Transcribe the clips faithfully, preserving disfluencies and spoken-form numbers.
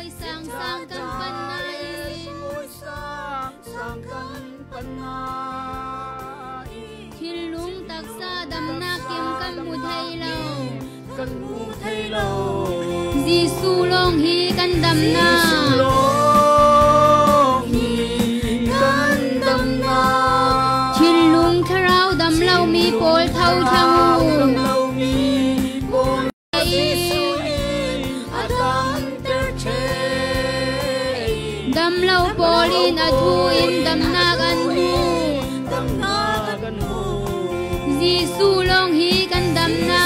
Sang sang kan panna in, thinlung taksa damna kim kan mu thei lo. Jesu lawng hi kan damna. Thinlung thlarau dam lo mi pawl tho thlang uh. Dam lo pawl in a thu in damnak an mu. Jesu lawng hi kan damna.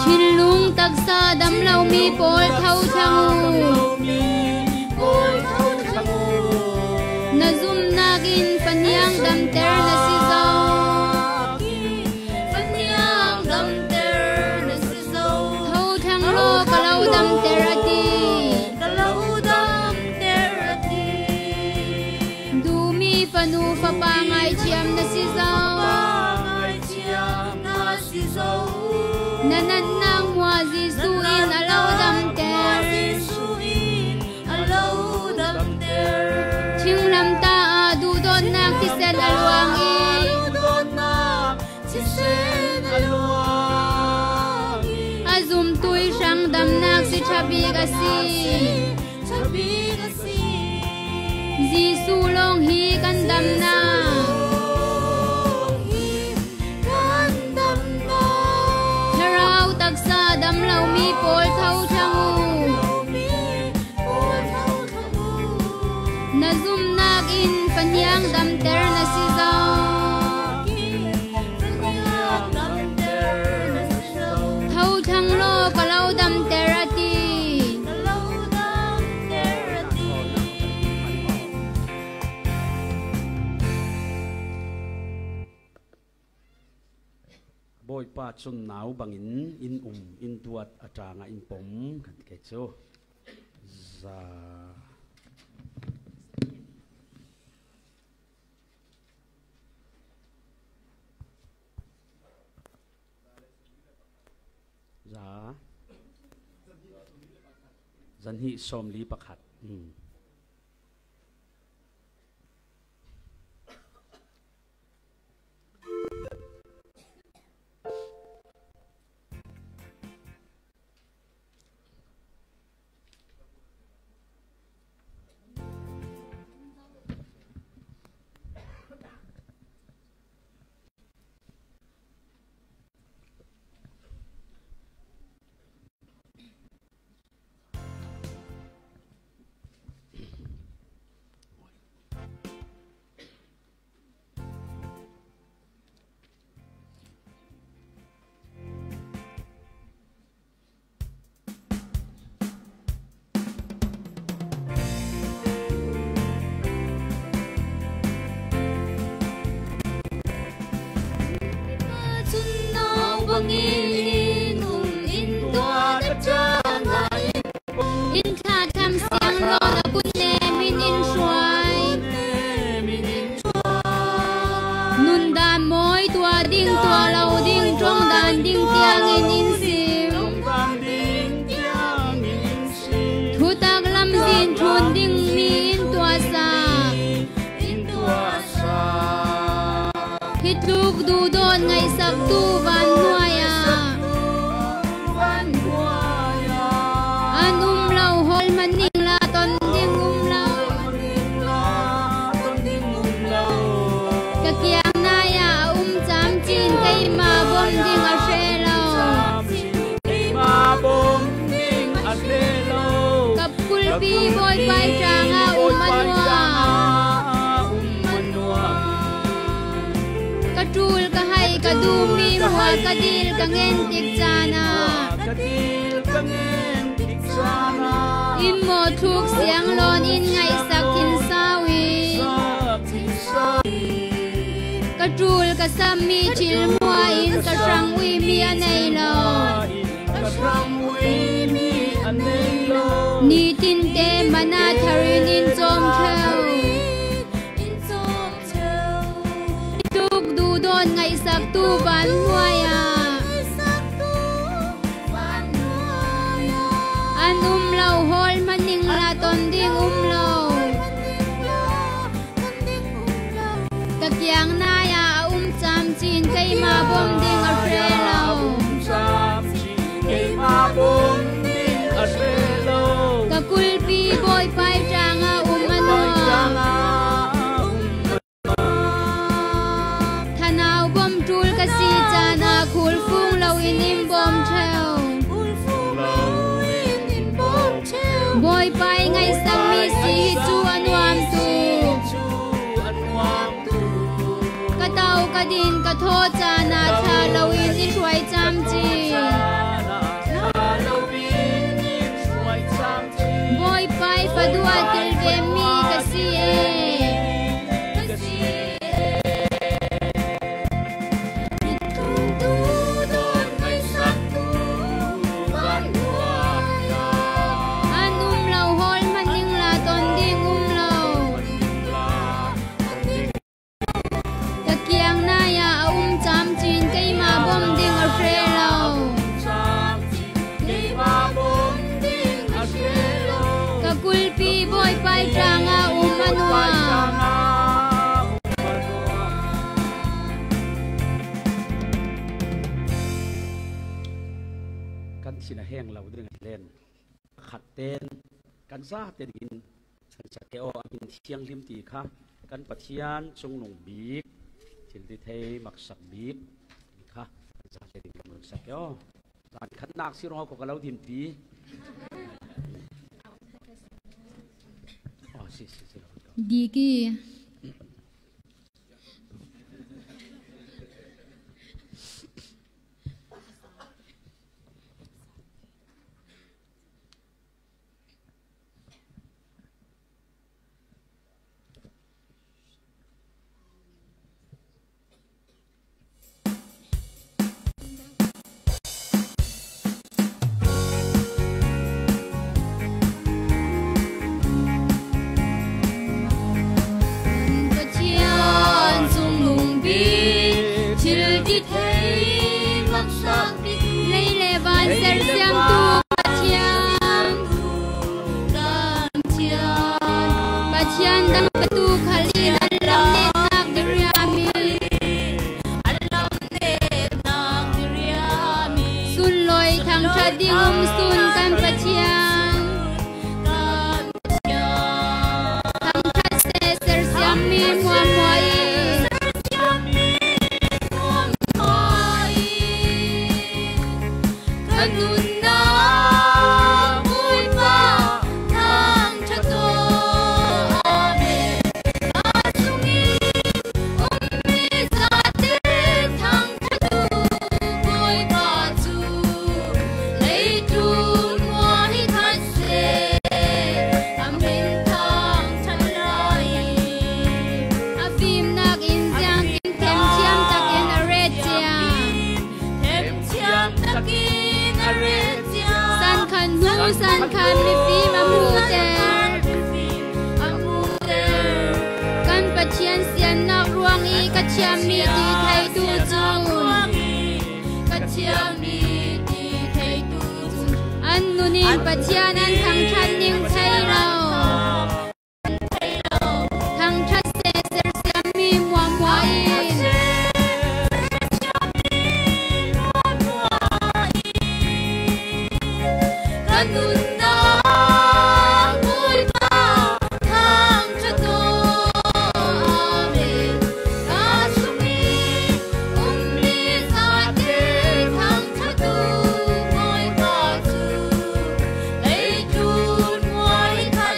Thinlung taksa dam lo mi pawl tho thlang uh. Na zumnak in faniang damter na si zo. Tho thlang law ka lo damter a ti. Duhmi fanu fapa ngaithiam na si zo. Na natnak hmuah Jesu in a lo damter. Thinglamtah ah duhdawtnak thisen a luang i, a zumtui hrang damnak si tha bik a si. Jesu lawng hi kan damna. Thlarau taksa dam lo mi pawl tho thlang uh. Na zumnak in faniang damter na si zo. Tho thlang law ka lo damter a ti. Bawipa cun nau bangin in um, in tuat a ṭangah in pom kan ti kei cu. Za. Za. Zahnih sawmli pakhat. Hmm. Cun nau bangin in um, in tuat a ṭangah in pom. In thlatham siang law na kut nem in in hruai. Nundan mawi tuah ding, tuah lo ding, ṭongdan ding tiangin in sim. Thutak lamzin ṭhun dingmi in tuahsak. Hi tluk duhdawn ngaihsaktu van hnuai ah an um lo, hawl hman ning la ton ding um lo. Ka kiang nai ah a um camcin keimah bawm ding a hreh lo. Keimah bawm ding a hreh lo. Ka kulpi Bawipa ṭangah um a nuam. Ka ṭul ka hai ka duhmi hmuah ka dil ka ngen tik caan ah. In mawh tluk siang lawn in ngaihsak thin sau i, ka ṭul ka sammi thil hmuah in ka hrang uimi a nei lo. Nitinte man ah thar in in cawm ṭheu. Tuk duhdawn ngaihsaktu van hnuai ah keima bawm ding a hre lo. Ka kulpi Bawipa i tangah um a nuam. Thanau bawm ṭul ka si caan ah khulfung loin in bawm ṭheu. Bawipa i ngaihsakmi si hi cu a nuam tuk. Ka to ka din ka thaw caan ah thlah loin in hruai camcin. Bawipa i fadua tel vemi ka si e. An um lo hawl hmanh ning la ton ding um lo. Ka kiang nai ah a um camcin keima bawm ding a hre lo. Ka kulpi Bawipa i tangah um a nuam. Kan thin a heng lo ding a len. Khat ten kan zate dingin kan sak e aw, a min thianghlim ti kha kan Pathian cungnung bik, thil ti thei maksak bik ti kha kan zate ding kan sak e aw. Zan khatnak si ruang ko ka lo dinpi. Oh, si, si, si, lo. Diki. Pathian cungnung bik, thil ti thei maksak bik, lei le van sersiamtu Pathian. Pathian dang petu khal in an lam netnak diriami, sunlawih thangṭhat ding um sun kan Pathian. Thangṭhat seh sersiammi hmuahhmuah i. Ka nunnak Bawipa thangṭhat aw. Amen. Ka sungin ummi zate thangṭhatu Bawipa cu leitlun mual hi khat seh a min thangṭhat lai. A fimnak in ziangtin themthiam takin a ret cia. Themthiam takin a ret cia. San khat hnu san khat mifim a hmuhter. A hmuhter. Kan Pathian siannak ruang i ka thiammi ti theitu cun. Ka thiammi ti theitu cun. An nun in Pathian an thangṭhat ning thei lo. Thangṭhat seh sersiammi hmuahhmuah in. Ka nunnak Bawipa thangṭhat aw. Amen. Ka sungin ummi zate thangṭhatu Bawipa cu leitlun mual hi khat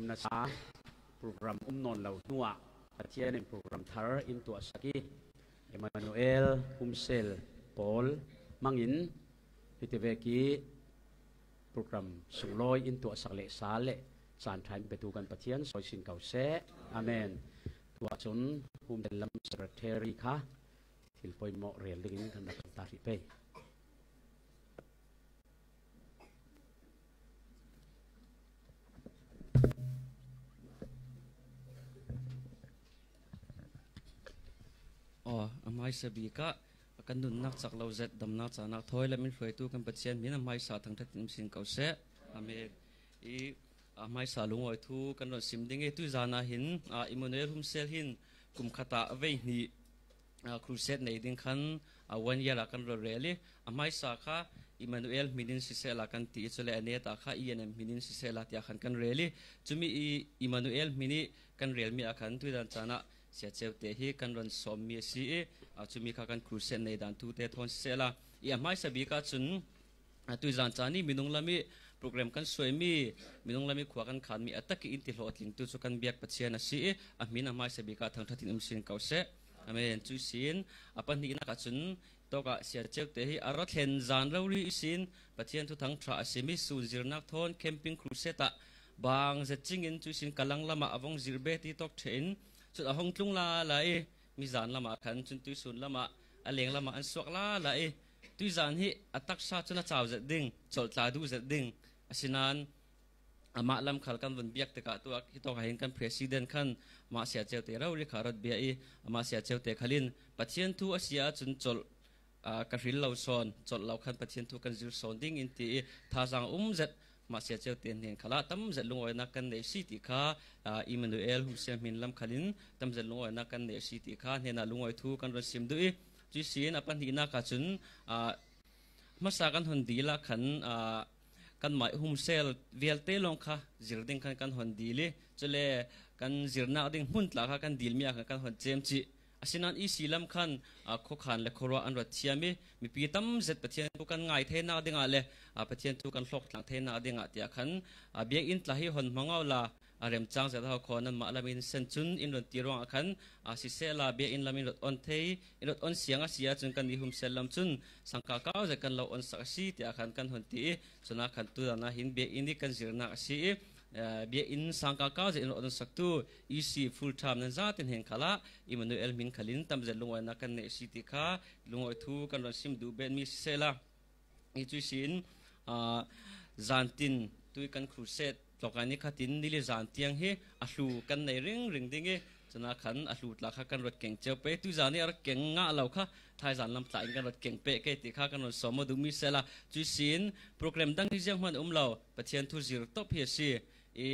nasa program um nawn lo hnuah Pathian in program thar in tuahsak i, Emmanuel Humsel Paul mangin hiti vek i program sunglawi in tuahsak leh sa leh caan ṭha in petu kan Pathian sawi sin ko seh. Amen. Tuah cun Humsel lam secretary kha thil poimawh rel dingin kan rak kan ta hrih pei. Aw, a hmaisa bik ah kan nunnak cak lo zet, damnak canak thawi lam in hruaitu kan Pathian hmin a hmaisa thangṭhat in um sin ko seh. Amen. I, a hmaisa lungawi thu kan rawn sim ding i, tuizan ah hin, a, Emmanuel Humsel hin kum khat ah vei hnih, a, crusade nei ding khan, a, one year ah kan rawn rel i, a hmaisa kha Emmanuel hmin in sisehla kan ti i, cule a net ah kha E N M hmin in sisehla tia khan kan rel i, cumi i Emmanuel hmin i kan relmi ah khan tuizan caan ah Sia Cheute hi kan rawn sawmmi a si i, a, cumi kha kan crusade nei dan tute thawn sisehla i, a hmaisa bik ah cun, a, tuizan caan i minung lam i program kan suaimi, minung lam i khua kan khanmi a tak i in tihlawhtlingtu cu kan biak Pathian a si i, a hmin a hmaisa bik ah thangṭhat in um sin ko seh. Amen. Cui sin a pahnihnak ah cun tawkah Sia Cheute hi a ra thlen zan rori ihsin Pathian thuthang ṭha a simi sun zirnak thawn camping crusade ah bang zet cingin cui sin Kalang lamah a vong zir bet i tawk ṭhein cun a hong tlung lala i, mi zan lamah khan cun tuisun lamah a leng lamah an suak lala i, tuizan hi a taksa cun a cau zet ding, colh tla duh zet ding. Asinain amah lam khal kan vun biak tikah tuak hi tawkah hin kan president khan amah Sia Cheute rori kha a rawt bia i, amah Sia Cheute khalin Pathian thu a si ahcun colh, aa, ka hril lo sawn, colh lo khan Pathian thu kan zir sawn ding in ti i, thazaang um zet amah Sia Cheute hnen khalah tam zet lungawinak kan neih si ti kha, aa, Emmanuel Humsel hmin lam khalin tam zet lungawinak kan neih si ti kha hnenah lungawi thu kan rawn sim duh i, cui sin a pahnihnak ah cun, aa, hmasa kan hon dil ah khan, aa, kanmah Humsel vialte lawng kha zir ding khan kan hon dil i, cule kan zirnak ding hmun tla kha kan dilmi ah khan kan hon cem cih. Asinain E C lam khan, aa, khuakhan le khuaruah an rawt thiam i, mipi tam zet Pathian thu kan ngai theinak dingah le, aa, Pathian thu kan hlawk tlang theinak dingah tiah khan, aa, biakinn tla hi hon hmang awla, a remcang zet a hau khaw nanmah lam in sen cun in rawn ti ruangah khan, a sisehla biakinn lam in rawt on thei, in rawt on siang a si ahcun kan i Humsel lam cun sangkah kau zet kan lo onsak a si tiah khan kan hon ti i, cunah khan tudan ah hin biakinn i kan zirnak a si i, eh, biakinn sangkah kau zet in rawt onsaktu E C full time nan zate hnen khalah Emmanuel hmin khalin tam zet lungawinak kan neih si ti kha lungawi thu kan rawn sim duh bet mi sisehla. I cui sin, aa, zantin tui kan crusade tlawkai ni khatin nili zan tiang hi a hlu kan nei ringring ding i, cunah khan a hlu tla kha kan rawt keng cio pei. Tuizan i a rawt keng ngah lo kha thaizan lam tla in kan rawt keng peh kei ti kha kan rawn sawm aw duh mi sela. Cui sin program dang hi zianghman a um lo, Pathian thu zir tawp hi a si. I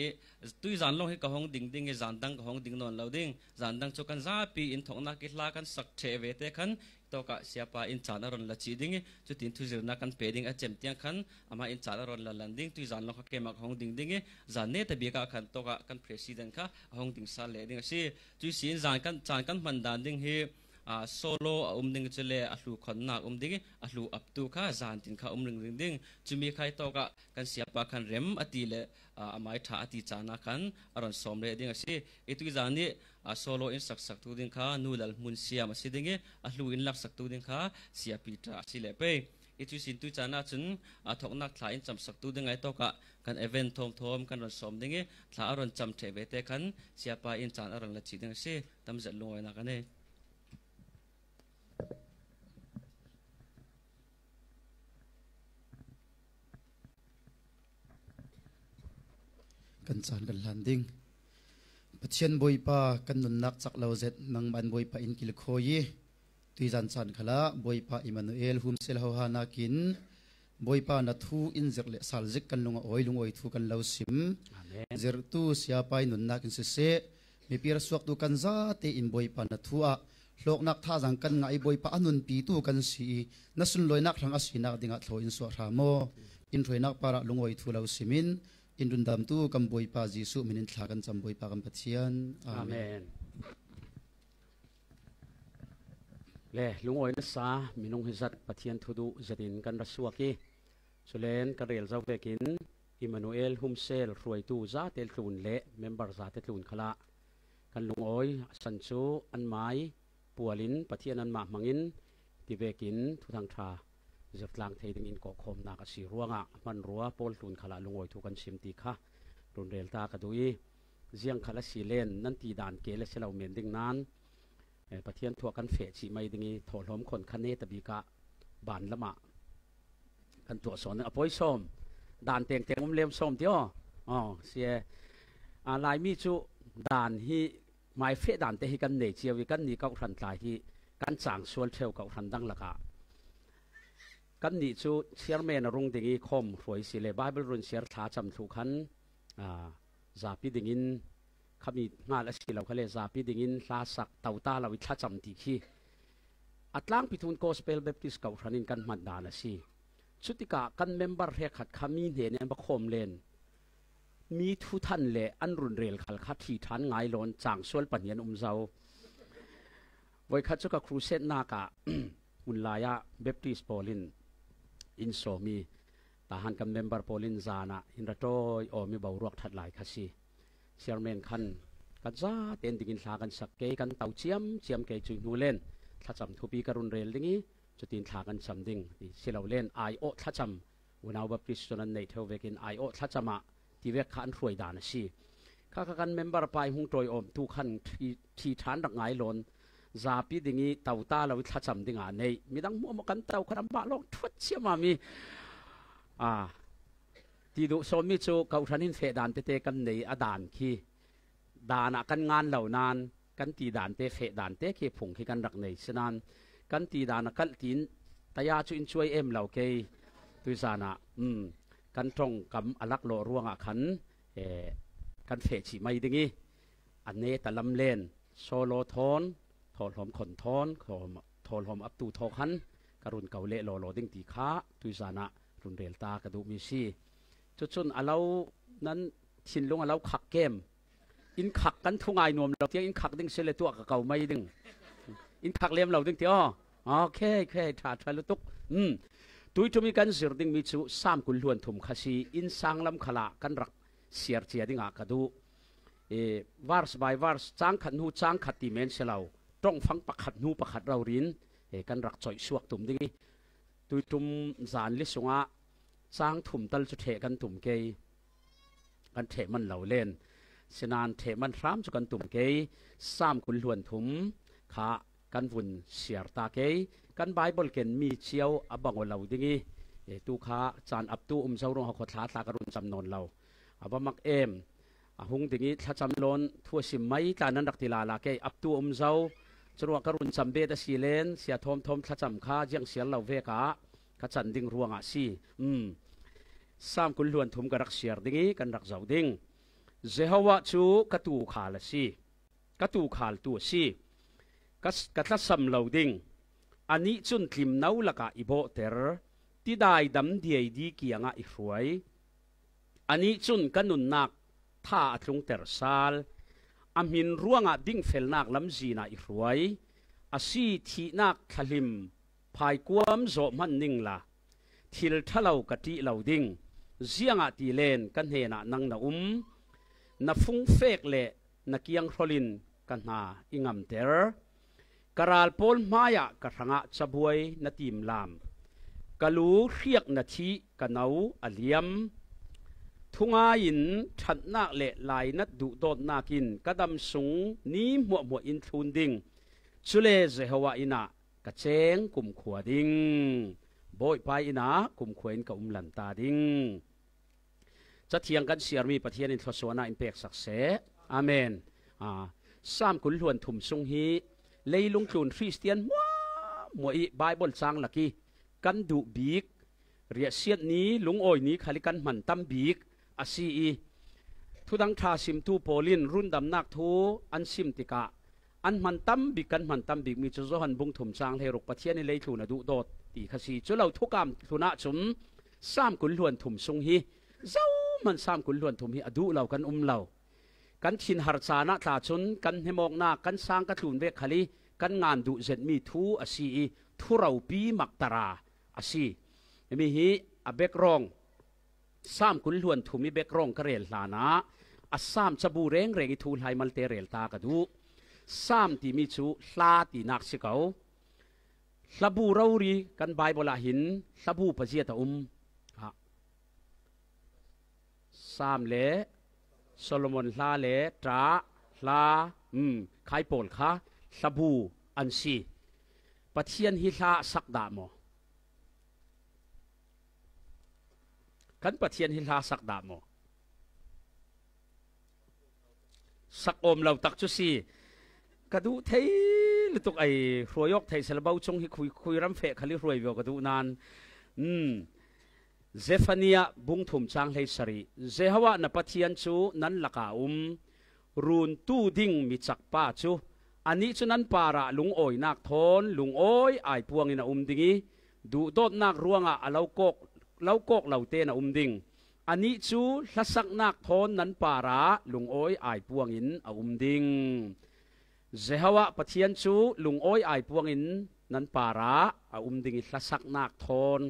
tuizan lawng hi ka hong ding ding i, zan dang ka hong ding nawn lo ding. Zan dang cu kan zapi in thawknak i hla kan sak ṭheh ve te khan tawkah siapa in caan a rawn la cih ding i, cutin thuzirnak kan pe ding a cem tiang khan amah in caan a rawn la lan ding. Tuizan lawng kha keimah ka hong ding ding i, zan neta bik ah khan tawkah kan president kha a hong ding sal leh ding a si. Cui sin zan kan, caan kan hman dan ding hi, aa, solo a um ding i, cule a hlu khonnak um ding i, a hlu aptu kha zan tin kha um ringring ding. Cumi kha i tawkah kan siapa khan rem a ti le, aa, a mai ṭha a ti caan ah khan a rawn sawm leh ding a si. I tuizan i, aa, solo in saksaktu ding kha Nu Lalhmun Siam a si ding i, a hlu in laksaktu ding kha Sia Peter a si leh pei. I cui sin tui caan ah cun, aa, thawknak thla in camsaktu ding a i tawkah kan event thawmthawm kan rawn sawm ding i, thla a rawn cam ṭheh ve te khan siapa in caan a rawn la cih ding a si. Tam zet lungawinak a nei. Kan caan kan hlan ding. Pathian Bawipa, kan nunnak cak lo zet nangmah in Bawipa in kilkhawi i, tuizan caan khalah Bawipa Emmanuel Humsel hohanakin Bawipa na thu in zirh leh sal zik kan lung a awi lungawi thu kan lo sim. Amen. Zirhtu siapa i nunnak in siseh, mipi rasuaktu kan zate in Bawipa na thu ah hlawknak thazaang kan ngah i, Bawipa a nunpitu kan si i, na sunlawinak hrang a sinak dingah thlaw in suah hram aw. In hruainak parah lungawi thu lo simin, in rundamtu kan Bawipa Jesuh min in thla kan cam, Bawipa kan Pathian. Amen. Amen. Le, lungawi nasa minung hi zat Pathian thu duh zetin kan ra suak i, culen kan rel zo vekin Emmanuel Humsel hruaitu zate tlun le member zate tlun khalah kan lungawi a san chu an mai pualin Pathian anmah hmangin tivekin thuthang ṭha zirtlang thei dingin kawhkhawmnak a si ruangah hmanrua pawl tlun khalah lungawi thu kan sim ti kha run rel ta ka duh i, ziang khal a si len nan ti dan ke le si lo men ding nan, eh, Pathian thu ah kan feh cih mai ding i, thawhlawm khawn kha neta bikah ban lamah kan tuah sawn ding. A pawi sawm dan tengteng um lem sawm ti aw. Aw, si e. A, Laimi cu dan hi mai feh dan te hi kan nei cio i, kan ni kawhhran tlai hi kan cang sual ṭheu kawhhran dang lakah. Kan nih cu chairman a rung ding i khawm hruai si le Bible run siar thlacam thluh khan, a, zapi dingin khami hngal a si lo kha le zapi dingin hla sak tota lo i thlacam ti khi a tlangpi thun Gospel Baptist kawhhran in kan hman dan a si. Cutikah kan member hrekkhat kha mi hnen in an va khawm len mi thuthan le an run rel khal kha ṭhi ṭhan ngai lawn cang sual pahnih an um zo. Voikhat cu ka crusade nak ah hun lai ah Baptist pawl in in sawm i, tahan kan member pawl in zan ah in ra ṭawi awm i boruak ṭhat lai kha si. Chairman khan kan zate in dingin hla kan sak kei, kan to ciam ciam kei, cui hnu len thlacam thupi ka run rel ding i, cutin thla kan cam ding ti si lo len ai awh thlacam unau Baptist cun an neih ṭheu vekin ai awh thlacam ah ti vek kha an hruai dan a si. Kha kha kan member pa i hung ṭawi awmtu khan ṭhi, ṭhi ṭhan rak ngai lawn zapi ding i tota lo i thlacam dingah neih midang hmuahhmuah kan to khan an bah lawng ṭhuat ciamam i, a, ti duh sawm mi cu kawhhran in feh dan tete kan nei a dan khi dan ah kan ngan lo nan kan ti dan te, feh dan te khi phung khi kan rak nei si nan kan ti dan a kalh tiin taya cu in cuai em lo kei. Tuizan ah, um, kan ṭong kam a lak lawh ruangah khan, eh, kan feh cih mai ding i a neta lam len solo thawn, thawhlawm khawn thawn, thawhlawm, thawhlawm aptu thaw khan ka run ko leh lawlaw ding ti kha tuizan ah run rel ta ka duhmi si. Cucun a lo nan thinlung a lo khak kem. In khak kan thungai nuam lo tiang in khak ding si le tuah ka ko mai ding. In khak lem lo ding ti aw. Okay, okay, ṭha, ṭha lutuk. Um. Tuiṭum i kan zir dingmi cu Sam kul hluan thum kha si. Innsang lam khalah kan rak siar cia dingah ka duh. E, verse by verse, cang khat hnu cang khat ti men si lo. Ṭongfang pakhat hnu pakhat rori in, e, kan rak coih suak tum ding i, tuiṭum zanli sungah cang thum tal cu ṭheh kan tum kei. Kan ṭheh man lo len. Sinan ṭheh man hram cu kan tum kei. Sam kul hluan thum kha kan vun siar ta kei. Kan Bible ken mi cio a bang aw lo ding i, e, tu kha caan aptu um zo ruang hakhua thla tla ka run cam nawn lo. A va mak em. A hung ding i thlacam lawn thu a sim mai tla nan rak ti lala kei. Aptu a um zo. Curuah ka run cam bet a si len, sia thawmthawm thlacam kha ziang siar lo vek ah ka can ding ruangah a si. Um. Sam kul hluan thum ka rak siar ding i kan rak zoh ding. Jehovah cu ka tuukhal a si. Ka tuukhaltu a si. Ka, ka tlasam lo ding. Anih cun tlimno lakah i bawhter, tidai dam diaidi kiangah i hruai. Anih cun ka nunnak tha a tlungter sal. A hmin ruangah dingfelnak lamzin ah i hruai. A si thihnak thlahlim phaikuam zawh hman ningla, thil ṭha lo ka ṭih lo ding. Ziangahtile ka hnenah nang na um. Na fungfek le na kianghrol in ka hna i ngamter. Ka ral pawl hmaiah ka hrangah cabuai na timlam. Ka lu hriak na thih ka no a liam. Thungai in ṭhatnak le lainat duhdawtnak in ka dam sung ni hmuahhmuah in thlun ding. Cule Jehovah inn ah ka ceng kumkhua ding. Bawipa inn ah kumkhua in ka um lanta ding. Cathiang kan siarmi Pathian in thluasuahnak in peksak seh. Amen. Aa, Sam kul hluan thum sung hi leilung tlun Khristian hmuahhmuah i Baibal cang lak i kan duh bik, riahsiat ni, lungawi ni khal i kan hman tam bik a si i, thudang ṭha simtu pawl in rundamnak thu an sim tikah an hman tam bik, kan hman tam bikmi cu Johan bung thum cang hleiruk Pathian i leitlun a duhdawt ti kha si. Cu lo thukam hlun ahcun Sam kul hluan thum sung hi zohman Sam kul hluan thum hi a duh lo kan um lo. Kan thinhar caan ah tla cun kan hnemawknak, kan sang ka tlun vek khal i kan ngan duh zetmi thu a si i, thu ropi maktara a si. Himi hi a background Sam kul hluan thum i background ka rel hlanah a Sam cabu rengreng i thu hlai malte rel ta ka duh. Sam timi cu hla tinak si ko. Hlabu rori kan Baibal ah hin hlabu paziat a um. Ah. Sam le Solomon hla le ṭah hla, um, khai pawl kha hlabu an si. Pathian hi hla a sak dah maw? Kan Pathian hi hla sak dah maw? Sak awm lo tak cu si. Ka duh thei lutuk ai, hruai awk theih sal bo cung hi khui, khui ram feh khal i hruai viau ka duh nan. Um. Zephaniah bung thum cang hlei sarih. Jehovah na Pathian cu nan lakah a um, runtu ding mi cakpa cu, anih cu nan parah lungawinak thawn lungawi ai puangin a um ding i, duhdawtnak ruangah a lo kawk, lo kawk lo tein a um ding. Anih cu hlasaknak thawn nan parah lungawi ai puangin a um ding. Jehovah Pathian cu lungawi ai puangin nan parah a um ding i hlasaknak thawn.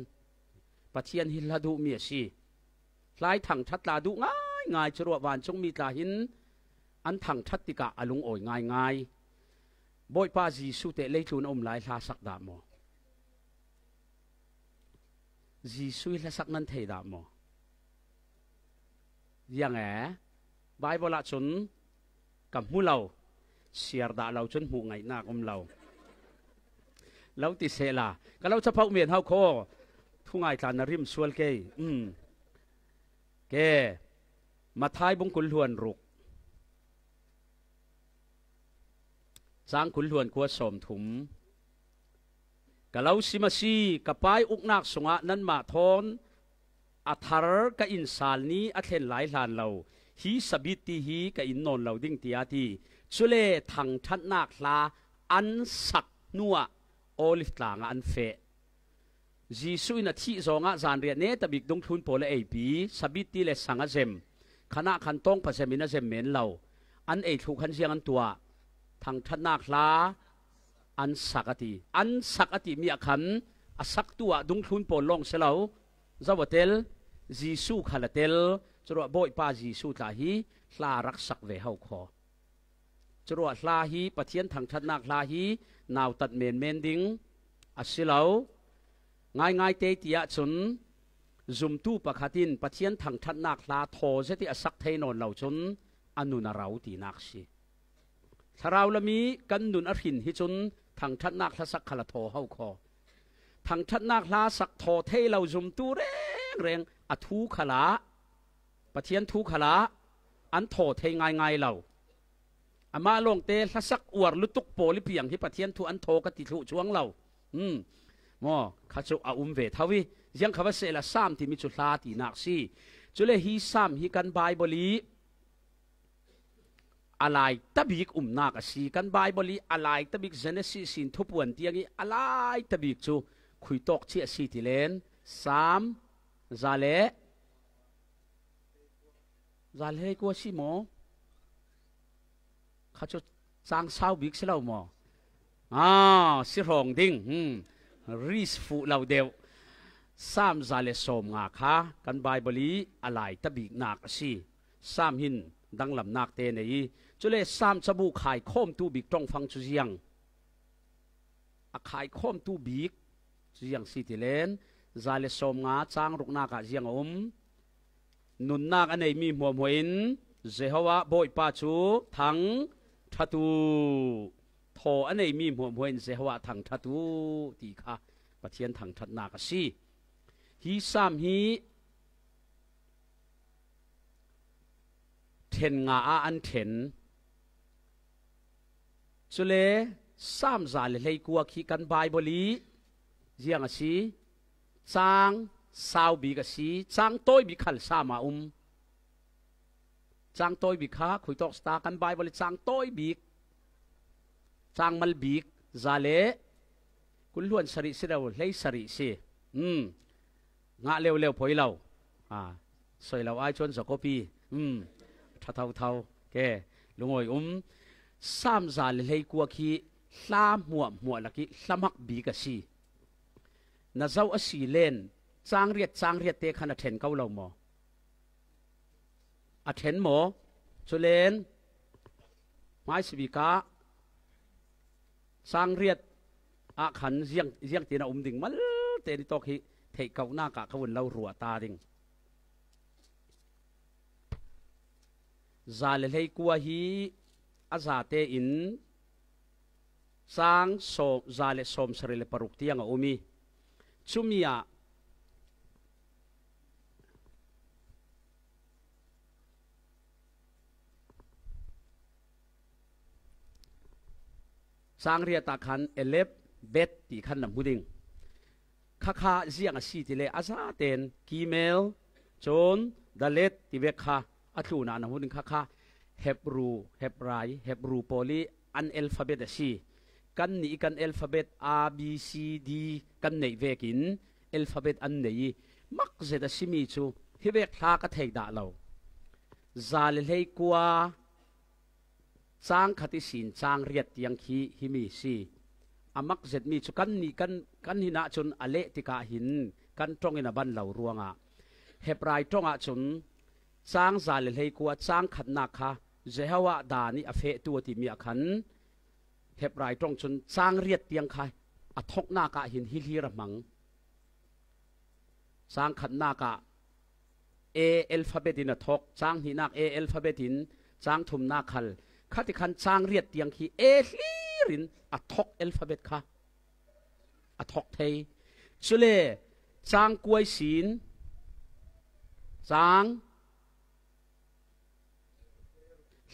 Pathian hi hla duhmi a si. Hla i thangṭhat tla duh ngaingai, curuah vancungmi tla hin an thangṭhat tikah a lungawi ngaingai. Bawipa Jesuh teh leitlun a um lai hla sak dah maw? Jesuh i hlasak nan thei dah maw? Ziang e, Baibal ah cun ka hmu lo, siar dah lo cun hmuh ngaihnak um lo. Lo ti sehla, ka lo capoh men hau kho, thungai tla na rim sual kei. Um. Ke, Matthai bung kul hluan ruk. Cang kul hluan kua sawm thum. Ka lo sim a si, ka Pa i uknak sungah nanmah thawn a thar ka in sal ni a thlen lai hlan lo, hi Sabit ti hi ka in nawn lo ding, tiah a ti. Cule thangṭhatnak hla an sak hnuah Olive tlang ah an feh. Jesuh in a thih zawngah zanriah netabik dungthlun pawl a eipi, Sabit ti le sang a zem, khan ah khan tawngpa zem in a zem men lo, an ei thluh khan ziang an tuah? Thangṭhatnak hla an sak a ti. An sak a timi ah khan a saktu ah dungthlun pawl lawng si lo, zo a tel, Jesuh khal a tel, curuah Bawipa Jesuh tla hi hla rak sak ve ho kho. Curuah hla hi, Pathian thangṭhatnak hla hi nautat menmen ding a si lo. Ngaingai te ti ahcun zumtu pakhat in Pathian thangṭhatnak hla thaw zet i a sak thei nawn lo cun a nun a ro tinak si. Thlarau lam i kan nun a hrin hi cun thangṭhatnak hla sak khal a thaw ho kho. Thangṭhatnak hla sak thaw thei lo zumtu rengreng a thu khalah, Pathian thu khalah an thaw thei ngaingai lo. Amah lawngte hlasak uar lutuk pawl i piang hi Pathian thu an thaw ka ti thluh cuang lo. Hmm. Maw, kha cu a um ve tho i, ziang kha va sehla Sam timi cu hla tinak si. Cule hi Sam hi kan Baibal i a lai tabik umnak a si. Kan Baibal i a lai tabik Genesis in Thupuan tiang i a lai tabik cu khuitawk cia a si ti len Sam za le za le kua si maw? Kha cu cang sau bik si lo maw? Ah, si hrawng ding. Hmm. Ris fuh lo deuh. Sam za le sawm nga kha kan Baibal i a lai tabiknak a si. Sam hin danglamnak te nei i, cule Sam cabu khaikhawmtu bik ṭongfang cu ziang. A khaikhawmtu bik cu ziang si ti len, za le sawm nga cang ruknak ah ziang a um. Nunnak a neimi hmuahhmuah in Jehovah Bawipa cu thangṭhat u. Thaw a neimi hmuahhmuah in Jehovah thangṭhat u ti kha Pathian thangṭhatnak a si. Hi Sam hi ṭhen nga ah an ṭhen. Cule Sam za le hleikua khi kan Baibal i ziang a si, cang sau bik a si, cang tawi bik khal Sam a um. Cang tawi bik kha khuitawk sita kan Baibal i cang tawi bik, cang mal bik, za le kul hluan sarih si lo, hlei sarih si. Um, ngah leuleu poi lo. Ah, soi lo ai cuan zakopi. Um, ṭha thotho. Ke, lungawi um. Sam za le hleikua khi hla hmuahhmuah lak i hlamak bik a si. Na zoh a si len, cang riat, cang riat te khan a ṭhen ko lo maw? A ṭhen maw? Chulen hmaisabik ah sang riat ah khan ziang, ziangtin a um ding malte ni tawk hi theih kauhnak ah ka vun lo ruah ta ding. Za le hleikua hi a zate in cang sawm, za le sawmsarih le paruk tiang a um i, cumi ah sang riat ah khan Elep Bet ti khan na hmu ding. Khakha ziang a si ti le a zaten Kimel, cun Dalet ti vek kha a tlunah na hmu ding. Khakha Hebru, Hebrai, Hebru pawl i an alphabet a si. Kannih i kan alphabet A, B, C, D kan neih vekin alphabet an nei i, mak zet a simi cu hi vek thla ka thei dah lo. Za le hleikua cang khat ihsin cang riat tiang khi himi si. A mak zetmi cu kannih kan, kan hin ahcun a leh tikah hin kan ṭong in a ban lo ruangah Hebrai ṭong ahcun cang za le hleikua cang khatnak kha Jehovah dan i a fehtu a timi ah khan Hebrai ṭong cun cang riat tiang kha a thoknak ah hin hi hlir a hmang. Cang khatnak ah A alphabet in a thok, cang hnihnak A alphabet in, cang thumnak khal. Khati khan cang riat tiang khi A hlir in a thok alphabet kha a thok thei. Cule cang kua ihsin cang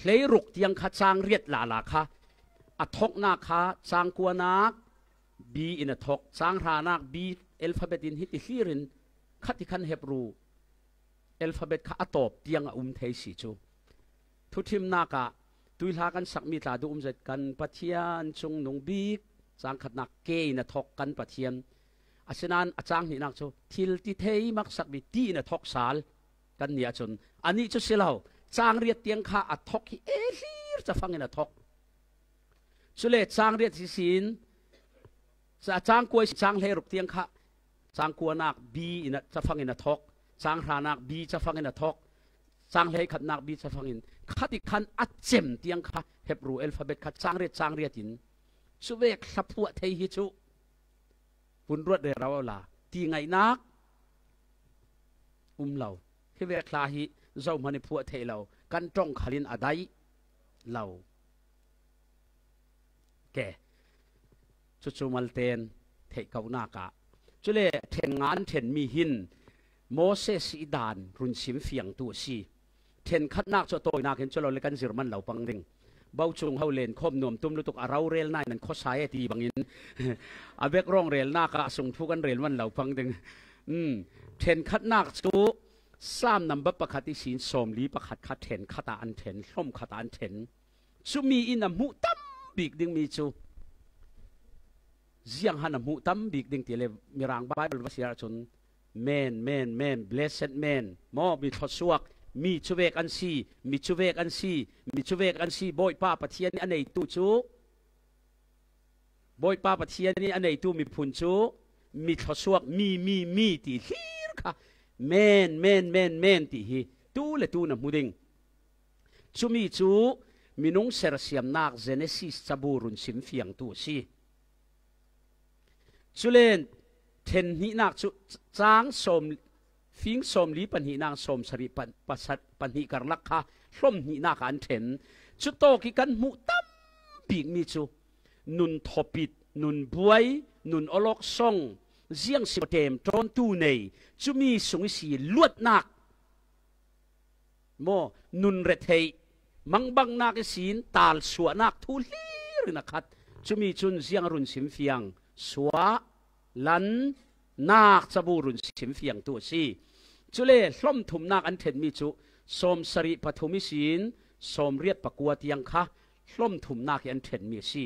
hleiruk tiang kha cang riat lala kha a thoknak kha cang kuanak B in a thok, cang hranak B alphabet in hiti hlir in khati khan Hebru alphabet kha a tawp tiang a um thei si cu. Thuthimnak ah tuihla kan sakmi tla duh um zet kan Pathian cungnung bik, cang khatnak K in a thok kan Pathian. Asinain a cang hnihnak cu thil ti thei maksak bik T in a thok sal. Kan nih ahcun anih cu si lo, cang riat tiang kha a thok hi A hlir cafang in a thok. Cule cang riat ihsin, ca-, cang kua ihsin cang hleiruk tiang kha cang kuanak B in a, cafang in a thok, cang hranak B cafang in a thok, cang hleikhatnak B cafang in, khati khan a cem tiang kha Hebru alphabet kha cang riat, cang riat in, cuvek thlaphuah thei hi cu vun ruat rero la ti ngaihnak um lo. Hi vek hla hi zohman i phuah theih lo, kan ṭong khal in a daih lo. Ke, cucu malten theih konak ah. Cule ṭhen nga an ṭhenmi hin Moses i dan run sim fiangtu a si. Ṭhenkhatnak cu a tawinakin cu lo le kan zir man lo pang ding. Bocung ho len khawm nuam tum lutuk a rorelnak in an khuasa e ti bangin a background relnak ah a sungthu kan rel man lo pang ding. Um, ṭhenkhatnak cu Salm number pakhat ihsin sawmli pakhat kha ṭhenkhat ah an ṭhen, hlawmkhat ah an ṭhen. Cumi in a hmuh tam bik dingmi cu ziang han a hmuh tam bik ding ti le Mirang Bible va siar cun men, men, men, blessed men, maw, mi thluasuak, mi cuvek an si, mi cuvek an si, mi cuvek an si, Bawipa Pathian nih a neitu cu, Bawipa Pathian nih a neitu miphun cu mi thluasuak, mi, mi, mi ti hlir kha men, men, men, men ti hi tu le tu na hmu ding. Cumi cu minung sersiamnak Genesis cabu run sim fiangtu a si. Cule ṭhen hnihnak cu cang sawm, fing sawmli pahnihnak sawmsarih pa-, pasat-, pahnih karlak kha hlawm hnihnak ah an ṭhen. Cutawk i kan hmuh tam bikmi cu nun thawpit, nun buai, nun awlawk song, ziang si ṭem ṭawntu nei, cumi sung i si luatnak maw, nun retheih, mangbangnak ihsin talsuahnak thu hlir in a khat. Cumi cun ziang a run sim fiang, suah, lan, nak cabu run sim fiangtu a si. Cule hlawm thumnak an ṭhenmi cu sawmsarih pathum ihsin sawmriat pakua tiang kha hlawm thumnak i an ṭhenmi a si.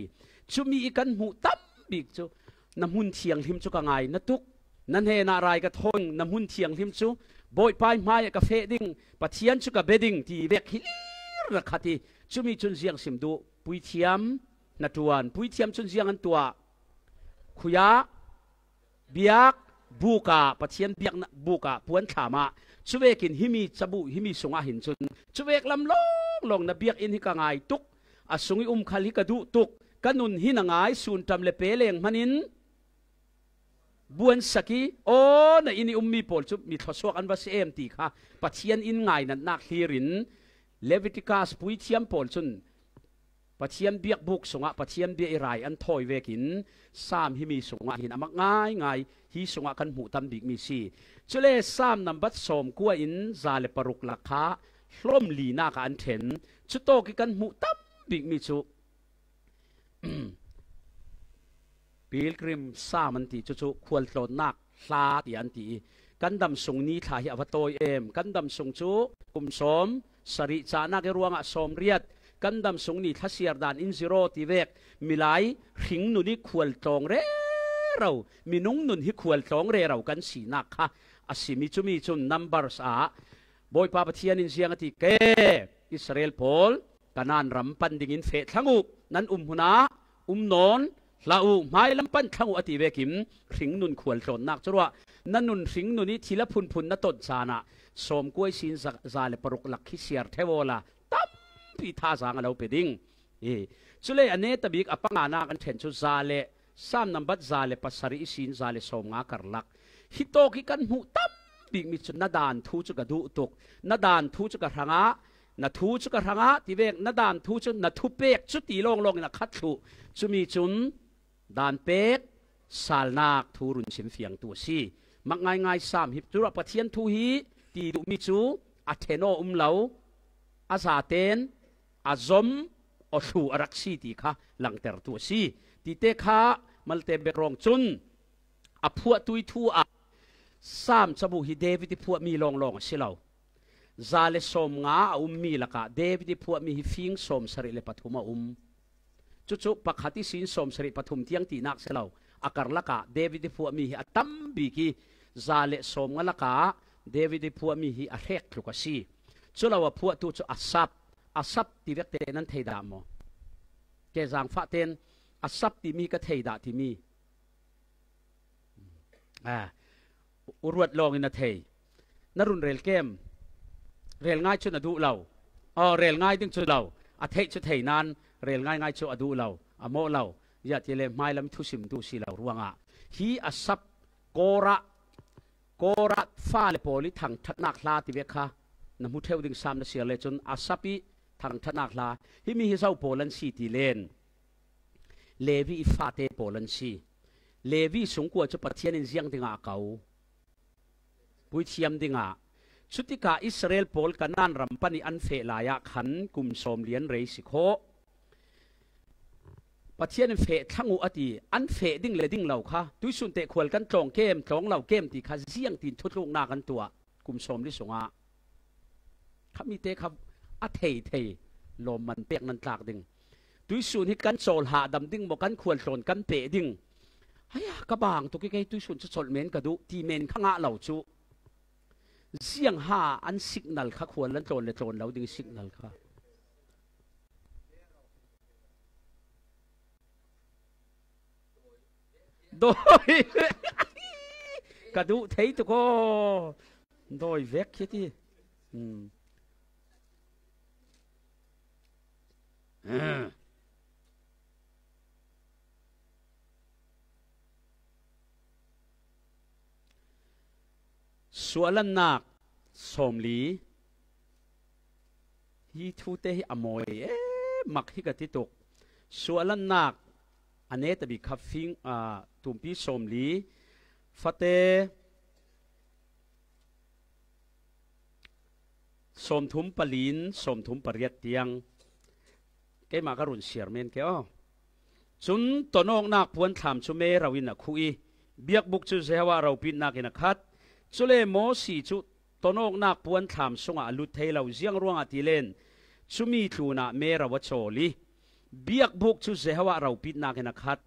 Cumi i kan hmuh tam bik cu na hmun thianghlim cu ka ngai, na tuk, na hnenah rai ka thawn, na hmun thianghlim cu Bawipa i hmaiah ka feh ding, Pathian cu ka bia ding ti vek hi hlir na khat i, cumi cun ziang sim duh, puithiam hnaṭuan, puithiam cun ziang an tuah, khuiah, biak, buk ah, Pathian biaknak buk ah puan thlam ah Cuvekin himi cabu himi sungah hin cun, cuvek lam lawnglawng na biakinn hi ka ngai tuk, a sung i um khal hi ka duh tuk, ka nun hi na ngai, sunṭam le pe leng hmanin buansak i, aw, na inn i ummi pawl cu mi thluasuak an va si em ti kha Pathian in ngainatnak hlirin Leviticus puithiam pawl cun Pathian biakbuk sungah Pathian bia i rai an thawi vekin Saam himi sungah hin a mak ngaingai hi sungah kan hmuh tam bikmi si. Cule Saam nambat sawmkua in za le paruk lak kha hlawm linak ah an ṭhen. Cutawk i kan hmuh tam bikmi cu Pilgrim Saam an ti, cucu khualtlawnnak hla tiah an ti i, kan dam sung ni thla hi a va tawi em. Kan dam sung cu kum sawm sarih, cahnak i ruangah sawm riat, kan dam sung ni thlasiar dan in zero ti vek, milai hringnun i khualtlawng rero, minung nun hi khualtlawng rero kan sinak kha a simi cumi cun Numbers ah Bawipa Pathian in ziang a ti ke, Israel pawl, Kanaan ram pan dingin feh thlang uh, nan um hunah um nawn hlah uh, hmailam pan thlang uh a ti vekin hringnun khualtlawnnak cu ruah. Na nun hringnun i thil a phunphun na ton caan ah sawmkua ihsin za, za le paruk lak khi siar ṭheu awla tampi thazaang a lo pe ding. I, cule a neta bik a panganak an ṭhen cu za le Saam nambat za le pasarih ihsin za le sawmnga karlak. Hitawk i kan hmuh tam bikmi cu na daan thu cu ka duh tuk, na daan thu cu ka hrangah, na thu cu ka hrangah ti vek, na daan thu cu na thupek cu ti lawnglawng in a khat thluh. Cumi cun daan pek salnak thu run sim fiangtu a si. Mak ngaingai Saam hi cu ruah Pathian thu hi ti duhmi cu a ṭhen aw um lo, a zaten a zom aw thlu a rak si ti kha langtertu a si. Tite kha malte bek rawng cun a phuahtu i thu ah Saam cabu hi David i phuahmi lawnglawng a si lo. Za le sawmnga a ummi lakah David i phuahmi hi fing sawmsarih le pathum a um. Cucu pakhat ihsin sawmsarih pathum tiang tinak si lo, a karlakah David i phuahmi hi a tam bik i, za le sawmnga lakah David i phuahmi hi a hrek tluk a si. Cu lo a phuahtu cu Asap, Asap ti vekte nan thei dah maw? Ke zaangfah ten Asap timi hi ka thei dah timi. Ah, u ruat lawng in a thei. Na run rel kem. Rel ngai cu na duh lo. Aw, rel ngai ding cu lo. A theih cu thei nain rel ngaingai cu a duh lo, a mawh lo. Ziah ti le hmailam thusim duh si lo ruangah hi Asap, Korah, Korah fale pawl i thangṭhatnak hla ti vek kha na hmu ṭheu ding sam na siar le cun Asap i thangṭhatnak hla. Himi hi zo pawl an si ti len Levi i fate pawl an si. Levi sungkua cu Pathian in ziang dingah a ko? Puithiam dingah. Cutikah Israel pawl Kanaan ram pan i an feh lai ah khan kum sawm lian rei si khawh. Pathian in feh thlang uh a ti, an feh ding le ding lo kha, tuihsun teh khual kan tlawng kem, tlawng lo kem ti kha ziangtin thutluknak an tuah. Kum sawm li sungah khamite kha a thei thei lawmman pek nan tlak ding. Tuihsun hi kan cawl hahdam ding maw, kan khualtlawn kan peh ding. Haya, ka bang tuk i kei tuihsun cu colh men ka duh ti men kha ngah lo cu. Ziangha an signal kha khual an tlawn le tlawn lo ding signal kha. Dawi. Ka duh thei tuk aw. Dawi vek khi ti. Hmm. Ah. Suahlannak sawmli. Hi thute hi a mawi e, mak hi ka ti tuk. Suahlannak a neta bik kha fing, ah, tumpi sawmli. Fate sawmthum palin, sawmthum pariat tiang. Keimah ka run siar men ke aw. Cun tonawknak puanthlam cu mero in a khuh i, biakbuk cu Jehovah ropitnak in a khat. Cule Mosi cu tonawknak puanthlam sungah a lut thei lo, ziang ruangah ti len cumi tlunah mero a cawl i, biakbuk cu Jehovah ropitnak in a khat.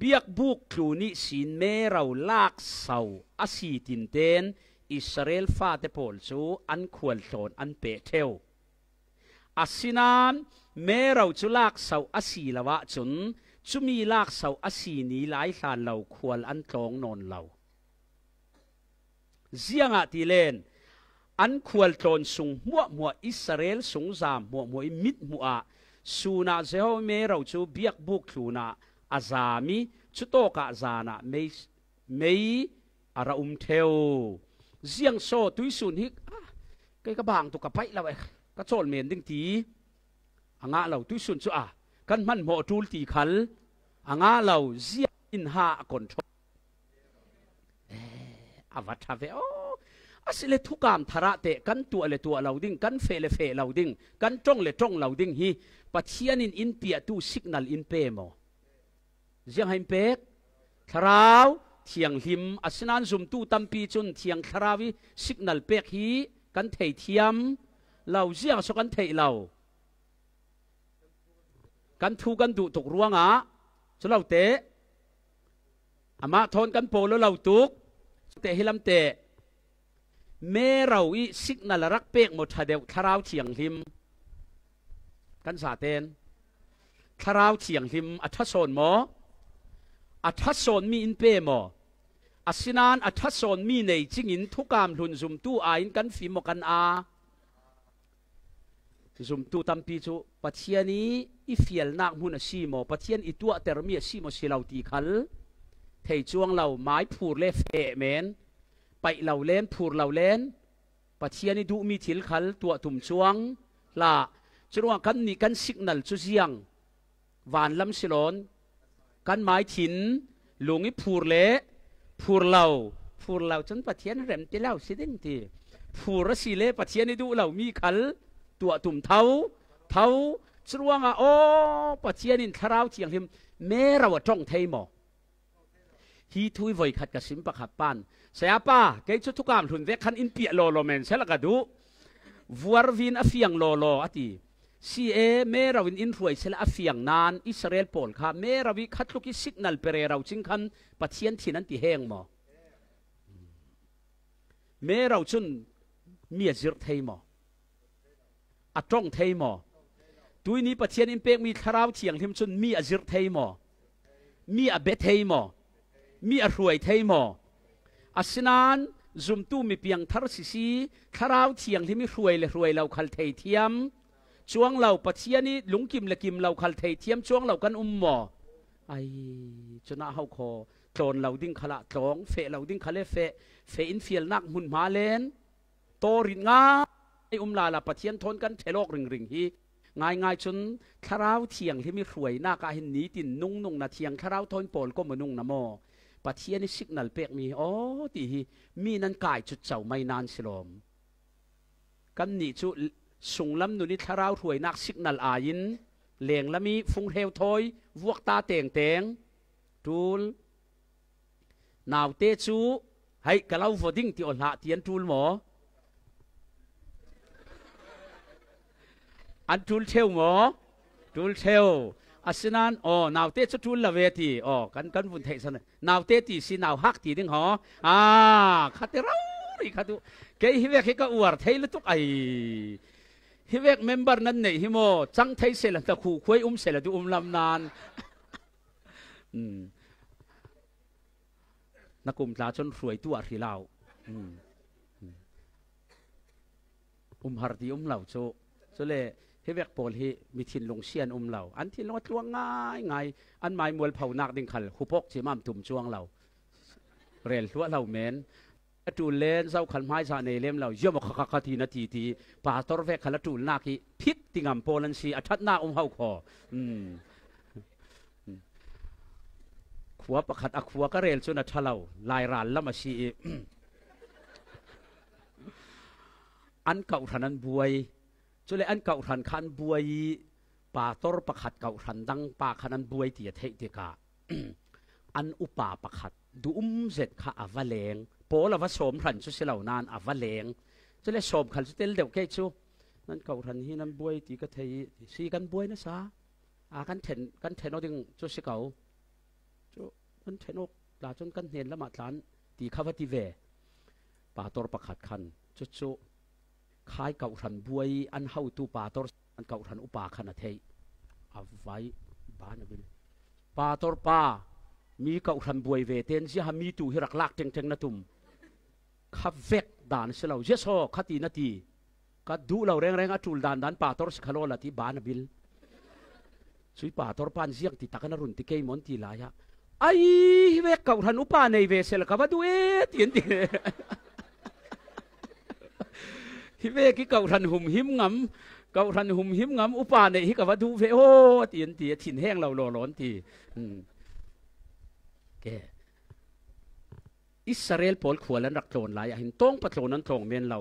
Biakbuk tlun ihsin mero lakso a si tinten Israel fate pawl cu an khualtlawn an peh ṭheu. Asinain mero cu lakso a si lo ahcun cumi lakso a si ni lai hlan lo khual an tlawng nawn lo. Ziangahtile An khualtlawn sung hmuahhmuah, Israel sungzam hmuahhmuah i mithmuh ah, sunah Jehovah mero cu biakbuk tlunah a zam i, cutawkah zanah mei, mei a ra um ṭheu. Ziang saw tuisun hi, ah, kei ka bang tuk, ka paih lo, eh, ka cawl men ding ti a ngah lo, tuisun cu a kan hmanhmawh ṭul ti khal a ngah lo, ziah in ha a kon ṭhawh. Eh, a va ṭha ve aw. Asile thukam thar ah teh kan tuah le tuah lo ding, kan feh le feh lo ding, kan ṭong le ṭong lo ding hi Pathian in in piahtu signal in pe maw? Ziang ha in pek? Thlarau Thianghlim. Asinain zumtu tampi cun Thiang Thlarau i signal pek hi kan thei thiam lo. Ziang saw kan theih lo? Kan thu kan duh tuk ruangah, cu lo teh, amah thawn kan pawl lo tuk, teh hi lam teh, mero i signal a rak pek maw ṭha deuh, Thlarau Thianghlim? Kan zaten Thlarau Thianghlim a ṭha sawn maw? A ṭha sawnmi in pe maw? Asinain a ṭha sawnmi nei cingin thukam hlun zumtu aiin kan fim maw, kan aa? Zumtu tampi cu Pathian i i fialnak hmun a si maw, Pathian i tuahtermi a si maw, si lo ti khal thei cuang lo. Mai phur le feh men, paih lo len, phur lo len, Pathian i duhmi thil khal tuah tum cuang hlah. Curuangah kannih kan signal cu ziang? Vanlam si lawn, kan mai thin lung i phur le phur lo, phur lo cun Pathian rem ti lo si ding ti. Phur a si le Pathian i duh lomi khal tuah tum tho, tho. Curuangah aw, Pathian in Thlarau Thianghlim mero a ṭong thei maw? Hi thu i voikhat ka sim pakhat pan, "Sayapa, kei cu thukam hlun vek khan in piah lawlaw men sela ka duh. Vuarvin a fiang lawlaw," a ti. Si e, mero in in hruai sela a fiang nain Israel pawl kha mero i khatluk i signal pe rero cing khan Pathian thin an ti heng maw? Mero cun mi a zirh thei maw? A ṭong thei maw? Tuihni Pathian in pekmi Thlarau Thianghlim cun mi a zirh thei maw? Mi a be thei maw? Mi a hruai thei maw? Asinain zumtu mi piangthar sisi, Thlarau Thianghlim i hruai le hruai lo khal thei thiam cuang lo, Pathian i lungkim le kim lo khal thei thiam cuang lo kan um maw? Ai, cunah ho khaw, tlawn lo ding khalah tlawng, feh lo ding khal le feh, feh in fialnak hmunhma len, tawrit ngai um lala Pathian thawn kan ṭhelh awk ringring hi. Ngaingai cun Thlarau Thianghlim i hruainak ah hin nitin nungnung na, Thiang Thlarau thawn pawl ko maw, nung na maw? Pathian i signal pekmi aw ti hi mi nan kai cut co mai nan si lawm. Kannih cu sunglam nun i thlarau hruainak signal aiin lenglam i funghreu thawi vuakta tengteng ṭul. Naute cu, "Hei, ka lo vua ding," ti aw hlah, ti an ṭul maw? An ṭul ṭheu maw? Ṭul ṭheu. Asinain, aw, naute cu ṭul lo ve ti. Aw, kan, kan vun theih san. Naute ti si, nauhak ti ding haw. Ah, kha ti rori kha tu. Kei hi vek hi ka uar thei lutuk ai. Hi vek member nan neih hi maw? Cang thei sela, na khu khuai um sela, tu um lam nan. Hmm. Na kum tla cun hruaitu ah hri lo. Hmm. Hmm. Um har ti um lo cu. Cule hi vek pawl hi mi thinlung sian um lo. An thinlung a tluang ngaingai. An mai mualphonak ding khal hupawk cimam tum cuang lo. Rel hluah lo men. A ṭul len, zokhal hmaizah nei lem lo, ziam aw kha kha kha ti na ti ti. Pastor vek khal a ṭulnak hi phit ti ngam pawl an si, a ṭhatnak um ho khaw. Hmm. Khua pakhat a khua ka rel cun a ṭha lo, Lairal lam a si i. An kauhran an buai. Cule an kauhran kha an buai i, pastor pakhat kauhran dang pa khan an buai ti a theih tikah, an upa pakhat duh um zet kha a va leng. Pawl a va sawm hran cu si lo nain a va leng. Cule sawm khal cu tel deuh kei cu, "Nan kauhran hi nan buai ti ka thei i, si kan buai nasa. A kan ṭhen, kan ṭhen aw ding cu si ko. Cu kan ṭhen awk tla cun kan hnen lamah tlan," ti kha va ti ve. Pastor pakhat khan cucu khai kauhran buai an hotu pastor, an kauhran upa khan a theih. A vai ban a bil. "Pastor pa, mi kauhran buai ve ten ziaha mi tu hi rak lak ṭengṭeng na tum?" Kha vek dan si lo, Jesu kha ti na ti. Ka duh lo rengreng a tul dan dan pastor si kha lo la ti ban a bil. Cui pastor pan ziang ti tak na run ti kei mon ti lai a. Ai, hi vek kau hran upa nei ve sel ka va du e, ti an ti. Hi vek i kau hran hum him ngam, kau hran hum him ngam upa nei hi ka va du ve o, ti an ti, a thin heng lo lo lo an ti. Hmm. Ke. Israel pawl khual an rak tlawn lai ah hin tawng pa tlawn an tlawng men lo.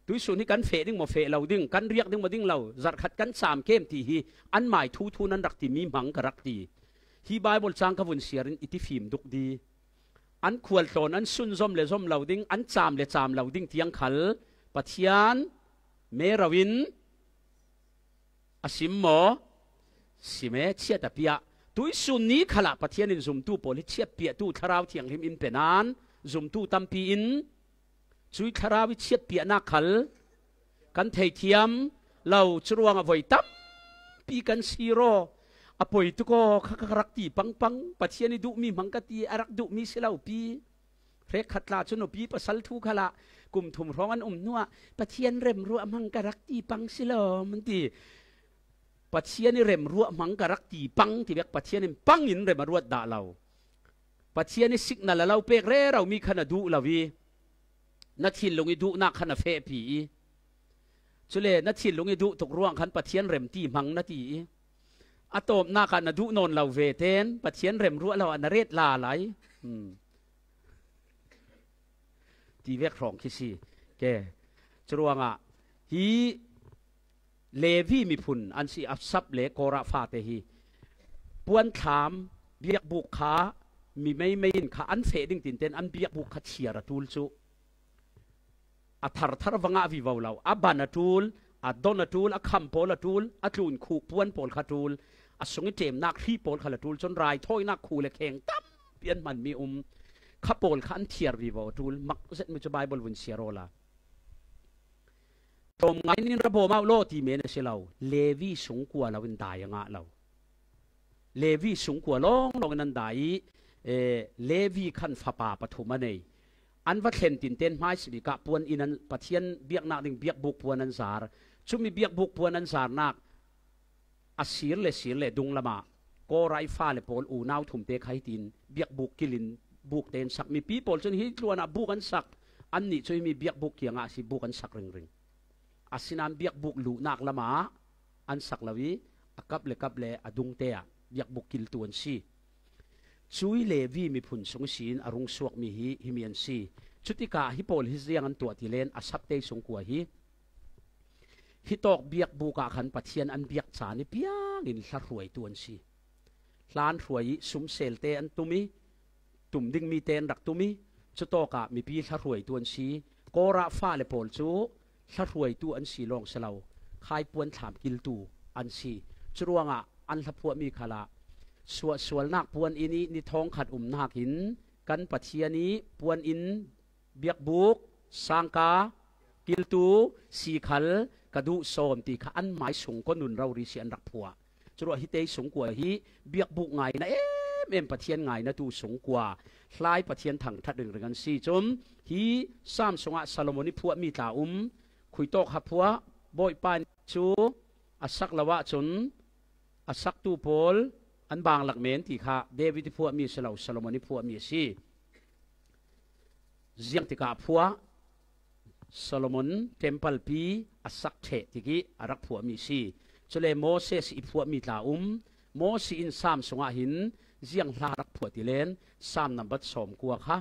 Tuisun hi kan feh ding maw, feh lo ding, kan riak ding maw, ding lo, zarh khat kan cham kem ti hi an mai thu thu nan rak ti mi hmang ka rak ti. Hi Bible chang ka vun siar in i ti fim duk di. An khual tlawn an sun zom le zom lo ding, an cham le cham lo ding tiang khal Pathian me rau in a sim maw? Sim e, chiat a piah. Tuisun ni khalah Pathian in zumtu pawl hi chiat piahtu Thlarau Thianghlim in pe nan zumtu tampi in cui Thlarau i chiat piahnak khal kan thei thiam lo. Curuangah voi tampi kan sir aw. A poi tuk aw, kha kha rak ti pangpang. Pathian i duhmi hmang ka ti, a rak duhmi si lo pi. Hrekkhat tla cu nupi pasal thu khalah kum thum hrawng an um hnuah Pathian remruah hmang ka rak ti pang si lawm an ti. Pathian i remruah hmang ka rak ti pang ti bek Pathian in pang in rem a ruat dah lo. Pathian i signal a lo pek rero mi kha na duh lo i na thinlung i duhnak kha na fehpi i, cule na thinlung i duh tuk ruang khan Pathian rem ti hmang na ti i, a tawpnak ah na duh nawn lo ve ten Pathian remruah lo ah na ret la lai. Hmm. Ti vek hrawng khi si. Ke. Curuangah hi Levi miphun an si Asap le Korah fate hi puanthlam biakbuk kha mi meimei in kha an feh ding tinten an biakbuk kha thiar a tul cu a tharthar va ngah vivo lo. A ban a tul, a don a tul, a kham pawl a tul, a tlun khuk puan pawl kha tul, a sung i ṭemnak hri pawl kha la tul, cun raithawinak khu le kheng tampi an hmanmi um kha pawl kha an thiar vivo a tul. Mak zetmi cu Bible vun siar awla. Tlawm ngai in ra bawm au law ti men a si lo. Levi sungkua lo in dai a ngah lo. Levi sungkua lawnglawng in an dai i, eh, Levi khan fapa pathum a nei. An va thlen tinten hmaisabik ah puan in an, Pathian biaknak ding biakbuk puan an zar. Cumi biakbuk puan an zarnak a sir le sir le dung lamah Kora i fale pawl unau thumte kha hitin biakbuk kilin buk te an sak. Mipi pawl cun hi tluan ah buk an sak. Annih cu himi biakbuk kiangah si buk an sak ringring. Asinain biakbuk luhnak lamah an sak lo i a kap le kap le a dungte ah biakbuk kiltu an si. Cui Levi miphun sung ihsin a rung suakmi hi himi an si. Cutikah hi pawl hi ziang an tuah ti len Asap te sungkua hi. Hi tawk biakbuk ah khan Pathian an biak caan i piang in hla hruaitu an si. Hlan hruai i sumselte an tum i tum dingmi te an rak tum i, cutawkah mipi hla hruaitu an si. Kora fale pawl cu hla hruaitu an si lawng si lo, khai puanthlam kiltu an si. Curuangah an hla phuahmi khalah suahsualnak puan in i ni thawngkhat umnak in kan Pathian i puan in biakbuk, sangka, kiltu, si khal ka duh sawm ti kha an mai sungkua nun rori si an rak phuah. Curuah hi te sungkua hi biakbuk ngaina em em, Pathian ngaina tu sungkua, hlai Pathian thangṭhat ringring an si. Cun hi Sam sungah Solomon i phuahmi tla um, khuitawk ha phuah, Bawipa in cu a sak lo ahcun a saktu pawl an banglak men ti kha David i phuahmi a si lo, Solomon i phuahmi a si. Ziang tikah a phuah? Solomon temple pi a sak ṭheh tikih a rak phuahmi si. Cule Moses i phuahmi tla um. Moses in Sam sungah hin ziang hla rak phuah ti len Sam nambat sawmkua kha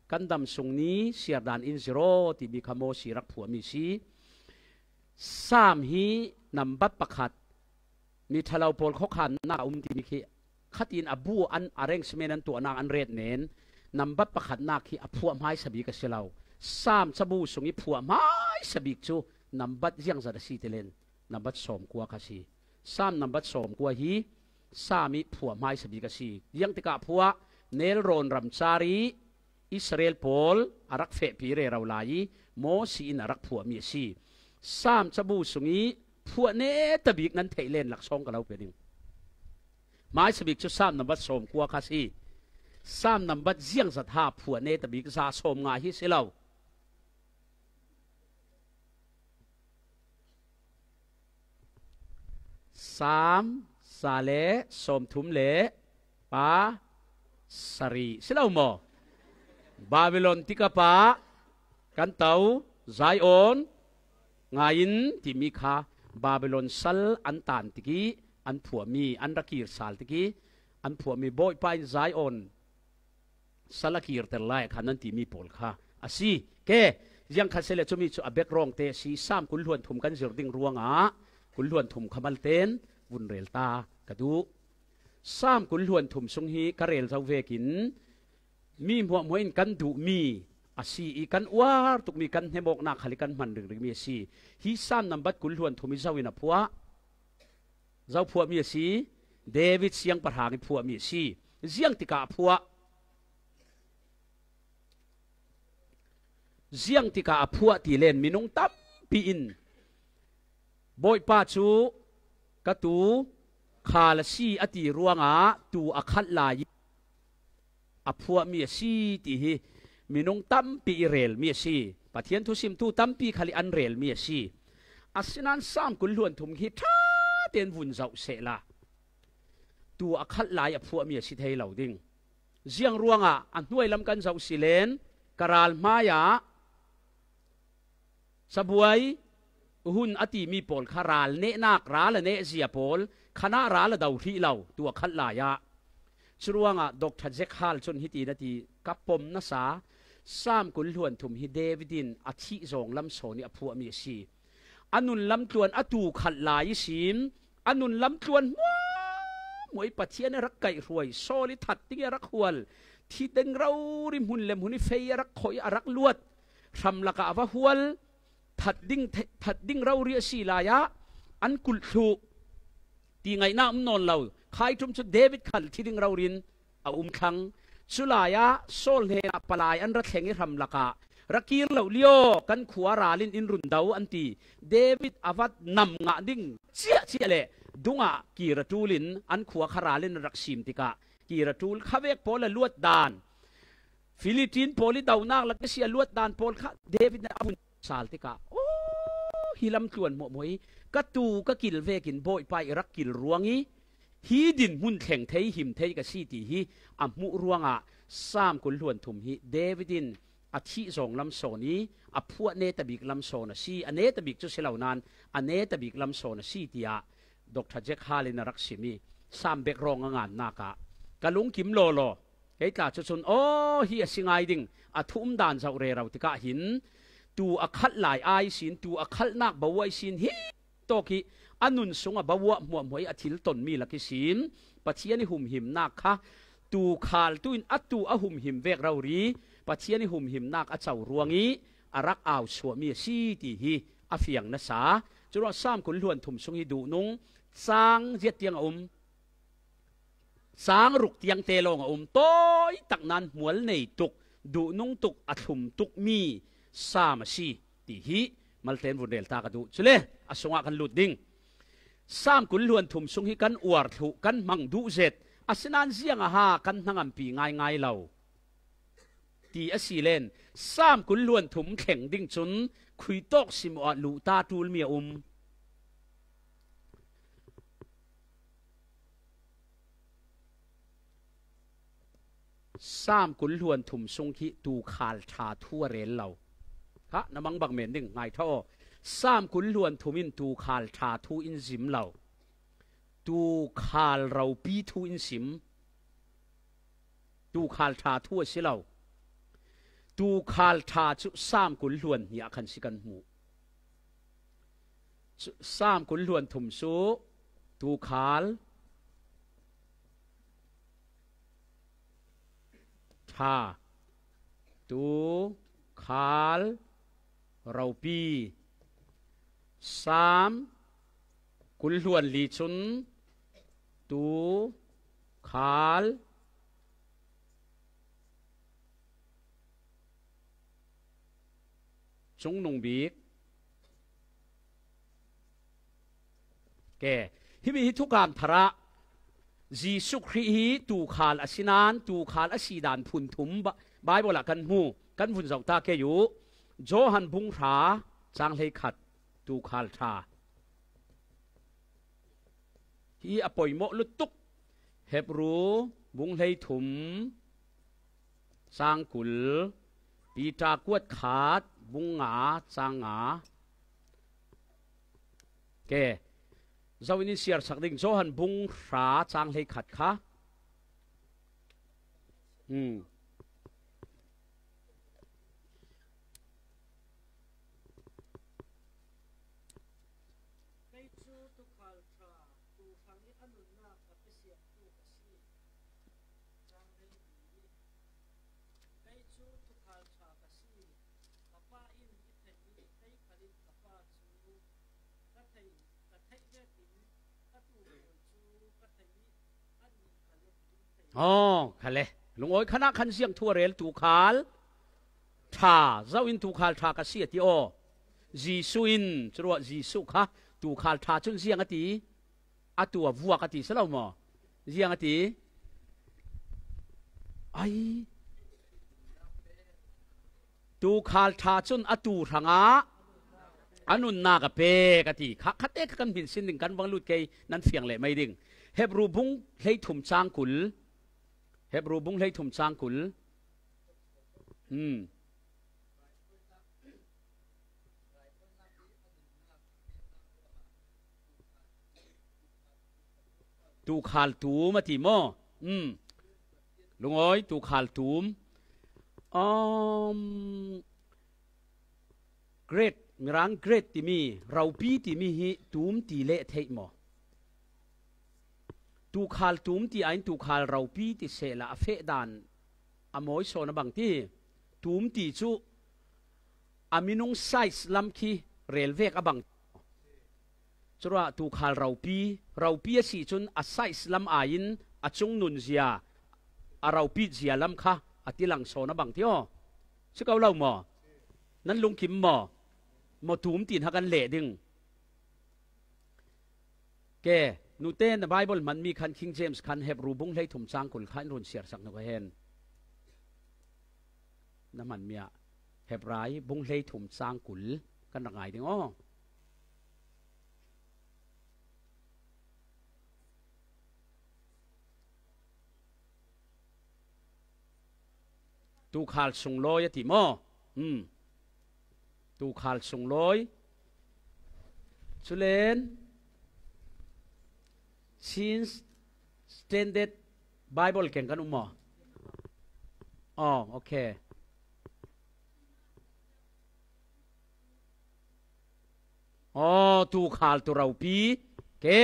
kan dam sung ni siardan in ziraw timi kha Moses rak phuahmi si. Sam hi nambat pakhat, mi ṭhalo pawl khuakhannak a um timi khi khatin a bu an arrangement an tuahnak an ret nen nambat pakhatnak hi a phuah hmaisa bik a si lo. Sam cabu sung i phuah hmaisa bik cu nambat ziangzat a si ti len nambat sawmkua kha si. Sam nambat sawmkua hi Sam i phuah hmaisa bik a si. Ziang tikah phuah? Nelrawn ram car i Israel pawl a rak fehpi rero lai i Moses in a rak phuahmi a si. Sam cabu sung i phuah neta bik nan theih len laksawng ka lo pe ding. Hmaisa bik cu Sam nambat sawmkua kha si. Sam nambat ziangzat ha phuah neta bik za sawmnga hi si lo. Sam za le sawmthum le pasarih si lo maw? Babylon tikapah kan to, Zion ngai in timi kha Babylon sal an tan tikih an phuahmi, an ra kir sal tikih an phuahmi, Bawipa in Zion sal a kirter lai kha nan timi pawl kha a si. Ke, ziang khat sele cumi cu a background te a si. Sam kul hluan thum kan zir ding ruangah kul hluan thum kha malten vun rel ta ka duh. Sam kul hluan thum sung hi ka rel zo vekin mi hmuahhmuah in kan duhmi a si i kan uar tukmi, kan hnemawknak khal i kan hman ringringmi a si. Hi Sam nambat kul hluan thum i zo in a phuah, zo phuahmi a si. David siangpahrang i phuahmi a si. Ziang tikah a phuah? Ziang tikah a phuah ti len minung tampi in Bawipa cu ka tuu khal a si a ti ruangah tuu a khalh lai a phuahmi a si ti hi minung tampi i relmi a si. Pathian thusimtu tampi khal i an relmi a si. Asinain Sam kul hluan thum hi ṭha tein vun zoh sehla tuu a khalh lai a phuahmi a si thei lo ding. Ziang ruangah a hnuai lam kan zoh si len, ka ral hmaiah sabuai hun a timi pawl kha ral nehnak, ral a nehzia pawl khanah ral a do hrih lo, tuu a khalh lai ah. Curuangah Doctor Jack Hall cun hiti na ti, ka pom nasa, Sam kul hluan thum hi David in a thih zawng lam sawn i a phuahmi a si. A nun lam tluan a tuu khalh lai ihsin a nun lam tluan hmuahhmuah i Pathian a rak kaihhruai, Saul i that ding i a rak hual, thi ding rori hmun le hmun i fei a rak khawh i a rak luat, hram lakah a va hual, that ding, that ding rori a si lai ah an kulh thluh ti ngaihnak um nawn lo. Khaiṭum cu David khal thi ding rori in a um thlang. Culai ah Saul hnenah palai an ra thleng i hram lakah, "Ra kir lo lio, kan khua ral in in run do," an ti. David a va nam ngah ding ciahciah le dungah kir a ṭul in an khua kha ral in a rak sim tikah kir a ṭul. Khavek pawl a luat dan, Filistin pawl i donak lak ihsi a luat dan pawl kha David nih a vun sal tikah, "Aw, hi lam tluan hmuahhmuah i ka tuu ka kil vekin Bawipa i rak kil ruang i hi dinhmun thleng thei, him thei ka si," ti hi a hmuh ruangah Sam kul hluan thum hi David in a thih zawng lam sawn i a phuah netabik lam sawn a si. A netabik cu si lo nain a netabik lam sawn a si, tiah Doctor Jack Hall in a rak sim i Sam background a ngannak ah ka lungkim lawlaw. Kei tla cu cun, aw, hi a si ngai ding, a thu um dan zoh rero tikah hin tuu a khalh lai a ihsin, tuu a khalhnak bo a ihsin hi tawk hi a nun sung a bo a hmuahhmuah i a thil tonmi lak ihsin Pathian i humhimnak kha tuu khaltu in a tuu a humhim vek rori Pathian i humhimnak a co ruang i a rak au suahmi a si ti hi a fiang nasa. Curuangah Sam kul hluan thum sung hi duhnung cang ziat tiang a um, cang ruk tiangte lawng a um, tawi tak nan hmual nei tuk, duhnung tuk, a thlum tukmi Sam a si ti hi malten vun rel ta ka duh. Cule a sungah kan lut ding. Sam kul hluan thum sung hi kan uar thluh, kan hmang duh zet, asinain ziang aha kan hnangampi ngaingai lo ti a si len, Sam kul hluan thum thleng ding cun khui tawk sim awh ah luhta ṭulmi a um. Sam kul hluan thum sung khi tuu khal ṭha thu a rel lo. Kha na mangbang men ding, ngai ṭha aw. Sam kul hluan thum in tuu khal ṭha thu in zim lo. Tuu khal ropi thu in sim. Tuu khal ṭha thu a si lo. Tuu khal ṭha cu Sam kul hluan hnih ah khan si kan hmuh. Cu-, Sam kul hluan thum cu tuu khal ṭha, tuu khal ropi. Sam kul hluan li cun tuu khal cungnung bik. Ke, himi hi thukam thar ah Jesuh Khrih hi tuu khal a si nain tuu khal a si dan phun thum Ba-, Baibal ah kan hmu, kan vun zoh ta kei uh. Johan bung hra cang hleikhat, tuu khal ṭha. Hi a poimawh lutuk. Hebru bung hleithum cang kul, Peter kuat khat bung nga cang nga. Ke, zo in in siarsak ding, Johan bung hra cang hleikhat kha. Hmm. Kei cu tuukhal ṭha tu hrang i a nunnak a pesiattu ka si. Cang hleili. Kei cu tuukhal ṭha ka si. Ka Pa in i thei i kei khal in ka Pa cu ka thei, ka theih vekin ka tuukhal cu ka thei i annih khal in an thei. Aw, khale. Lungawi khanah khan ziang thu a rel, tuukhal ṭha, zo in tuukhal ṭha ka si a ti aw. Jesuh in, curuah Jesuh kha tuukhal ṭha cun ziang a ti? A tu a vuak a ti si lo maw? Ziang a ti? Ai. Tuukhal ṭha cun a tu hrangah a nunnak a pek a ti. Kha, khate kha kan hminsin ding, kan vang lut kei, nan fiang leh mai ding. Hebru bung hleithum cang kul. Hebru bung hleithum cang kul. Hmm. Tuukhal tum a ti maw? Um. Lungawi, tuukhal tum. Um, great, Mirang great timi, ropi timi hi tum ti leh theih maw? Tuukhal tum ti aiin tuukhal ropi ti sehla a feh dan a mawi sawn a bang ti. Tum ti cu a minung size lam khi rel vek a bang. Curuah tuukhal ropi, ropi a si cun a size lam aiin a cungnun zia, a ropit zia lam kha a tilang sawn a bang ti aw. Si ko lo maw? Nan lungkim maw? Maw tum tin ha kan leh ding. Ke, nute na Bible hmanmi khan King James khan Hebru bung hleithum cang kul kha in run siarsak nu ka hen. Na hmanmi ah Hebrai bung hleithum cang kul kan rak ngai ding aw. Tuukhal sunglawi a ti maw? Hmm. Tuukhal sunglawi. Culen Chin Standard Bible keng kan um maw? Oh, okay. Aw, tuukhal tu ropi. Ke,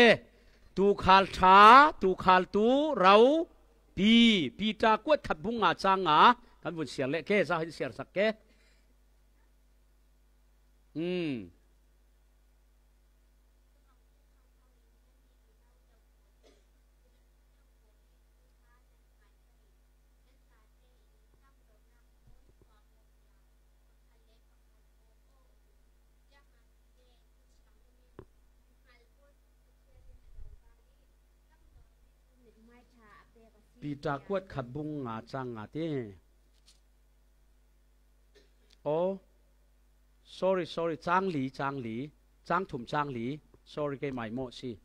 tuukhal ṭha, tuukhal tu ropi. Peter kuat khat bung nga cang nga kan vun siar leh ke, za hin siarsak ke. Hmm. Peter kuat khat bung nga cang nga ti. Oh, sorry, sorry, cang li, cang li, cang thum cang li. Sorry, kei maimawh si.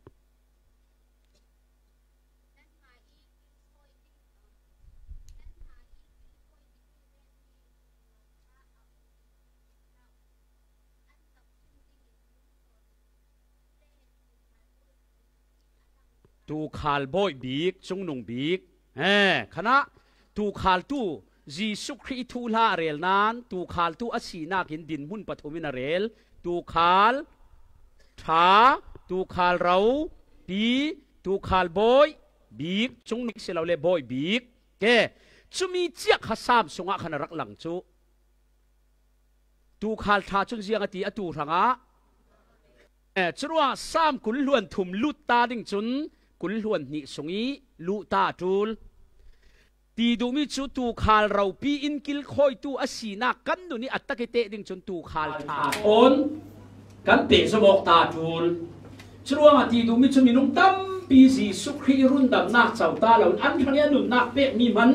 Tuukhal bawih bik, cungnung bik. He, khanah tuukhal tu Jesuh Khrih thuhla a rel nan, tuukhal tu a sinak in dinhmun pathum in a rel. Tuukhal ṭha, tuukhal ropi, tuukhal bawih bik, cungnung si lo le bawih bik. Ke, cumi ciah kha Sam sungah khan a rak lang cu. Tuukhal ṭha cun ziang a ti a tu hrangah? Eh, curuah Sam kul hluan thum lut ta ding cun kul hluan hnih sung i luh ta a ṭul. Ti duhmi cu tuukhal ropi in kilkhawitu a sinak kan nun i a tak i teh ding cun tuukhal ṭha thawn kan pehzom awk ta a ṭul. Curuangah ti duhmi cu minung tampi Jesuh Khrih i rundamnak co ta loin an hrang i a nunnak pekmi hman,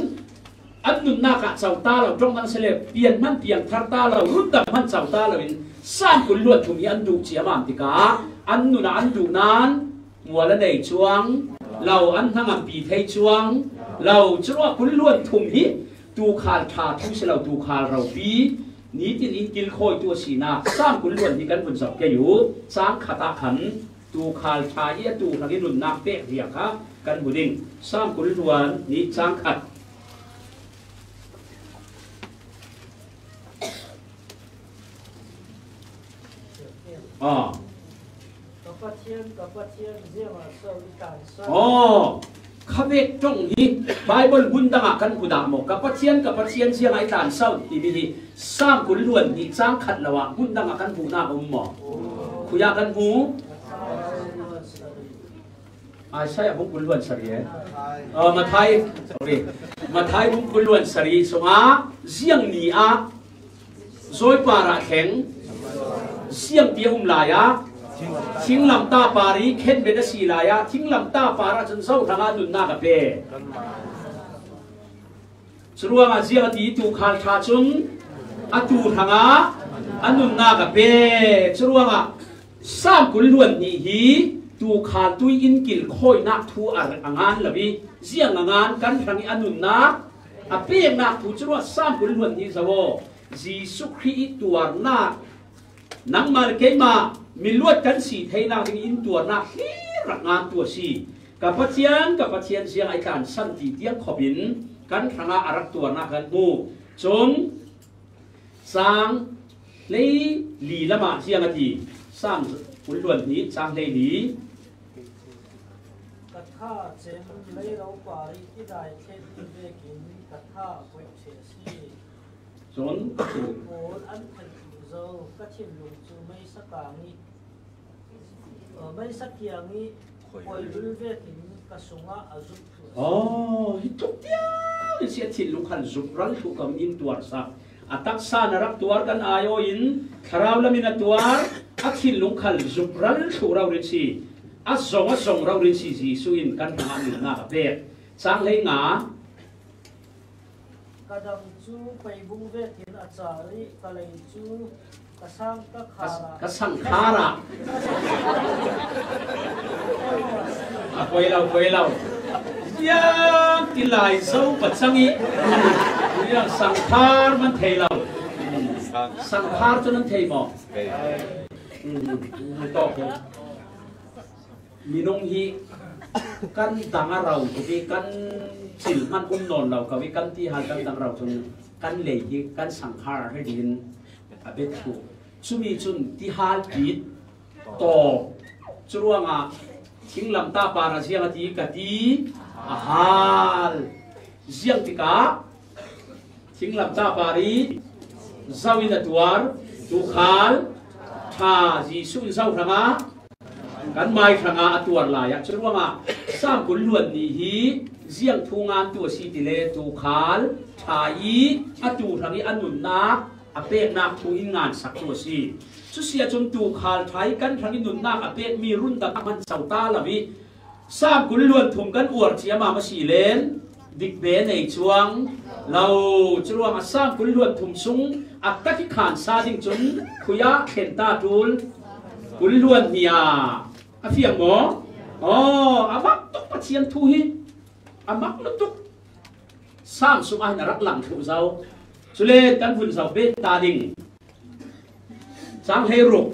an nunnak ah co ta lo, ṭong dang si le pian hman piang thar ta lo, rundam hman co ta loin Sam kul hluan thum hi an duh ciaman tikah an nun ah an duh nan mual a nei chuang lo, an hnangampi thei chuang lo. Curuangah kul hluan thum hi tuukhal ṭha thu si lo, tuukhal ropi nitin in kilkhawitu a sinak Sam kul hluan hnih kan vun zoh kei uh. Cang khatah khan tuukhal ṭha hi a tuu hrangin nunnak pek riak kha kan hmu ding. Sam kul hluan hnih cang khat. Ah. Ka Pathian, ka Pathian, ziangah so i tlansan? Aw, khavek ṭong hi Bible hmun dangah kan hmu dah maw? Ka Pathian, ka Pathian, ziangah i tlansan timi hi Sam kul hluan hnih cang khat lo ah hmun dangah kan hmuhnak a um maw? Khuiah kan hmu? Isaiah bung kul hluan sarih, eh? Ah, Matthai, sorry. Matthai bung kul hluan sarih sungah ziang ni ah zawi parah thleng, ziangpi a um lai ah, thinglamtah par ih khenbet a si lai ah, thinglamtah parah cun zo hrangah nunnak a pe. Curuangah ziang a ti, tuukhal ṭha cun a tuu hrangah a nunnak a pe. Curuangah Sam kul hluan hnih hi tuukhal tui in kilkhawinak thu a, a ngan lo ih, ziang a ngan? Kan hrangih a nunnak a peknak thu. Curuangah Sam kul hluan hnih zoh aw. Jesuh Khrih ih tuarnak, nangmah le keimah miluat kan si theinak ding in tuarnak hlir rak ngantu a si. Ka Pathian, ka Pathian, ziangah i tlansan ti tiang khopin kan hrangah a rak tuarnak kan hmu. Cun cang hleili lamah ziang a ti? Sam kul hluan hnih cang hleili. Ka tha cem leilo parih i dai thlen vekin ka tha a koih ṭheh a si. Cun ka ṭhu pawl an theih zo, ka thinlung cu meisa kang ih, meisa kiang ih khuailul vekin ka sungah a zuk thluh a si. Aw, hi tuk tiang in si, a thinlung khan zuk ral thluh kam in tuarsak. A taksa na rak tuar kan ai aw in, thlarau lam in a tuar, a thinlung khal zuk ral thluh rori si, a zong a zong rori si. Jesuh in kan hrangah nunnak a pek. Cang hleinga. Ka dam cu peibung vekin a car ih ka lei cu ka sang ka khar ah. Ka sang khar ah. A poi lo, poi lo. Ziang ti lai zo pacang ih ziang sang khar man thei lo. Sang khar cu nan thei maw? Thei. Minung hi kan dang a rau tuk ih kan cil hman um nawn lo ko ih kan ti hal kan dang rau cun kan lei hi kan sang khar hi dingin a bet thluh. Cumi cun ti hal pit tawk. Curuangah thinglamtah parah ziang a ti ka ti a hal. Ziang tikah thinglamtah par ih zo in a tuar tuukhal ṭha Jesuh in zo hrangah kan mai hrangah a tuar lai ah. Curuangah Sam kul hluan hnih hi ziang thu ngantu a si ti le tuukhal ṭha ih a tuu hrangih a nunnak a peknak thu in ngansaktu a si. Cusi ahcun tuukhal ṭha ih kan hrangih nunnak a pekmi rundamnak hman co ta lo ih Sam kul hluan thum kan uar ciammam a si len dik be nei cuang lo. Curuangah Sam kul hluan thum sung a tak ih khansa ding cun khuiah thlen ta ṭul? Kul hluan hnih ah. A fiang maw? Aw, a mak tuk Pathian thu hi. A mak lutuk. Sam sungah hin a rak lang thluh zo. Cule kan vun zoh bet ta ding. Cang hleiruk.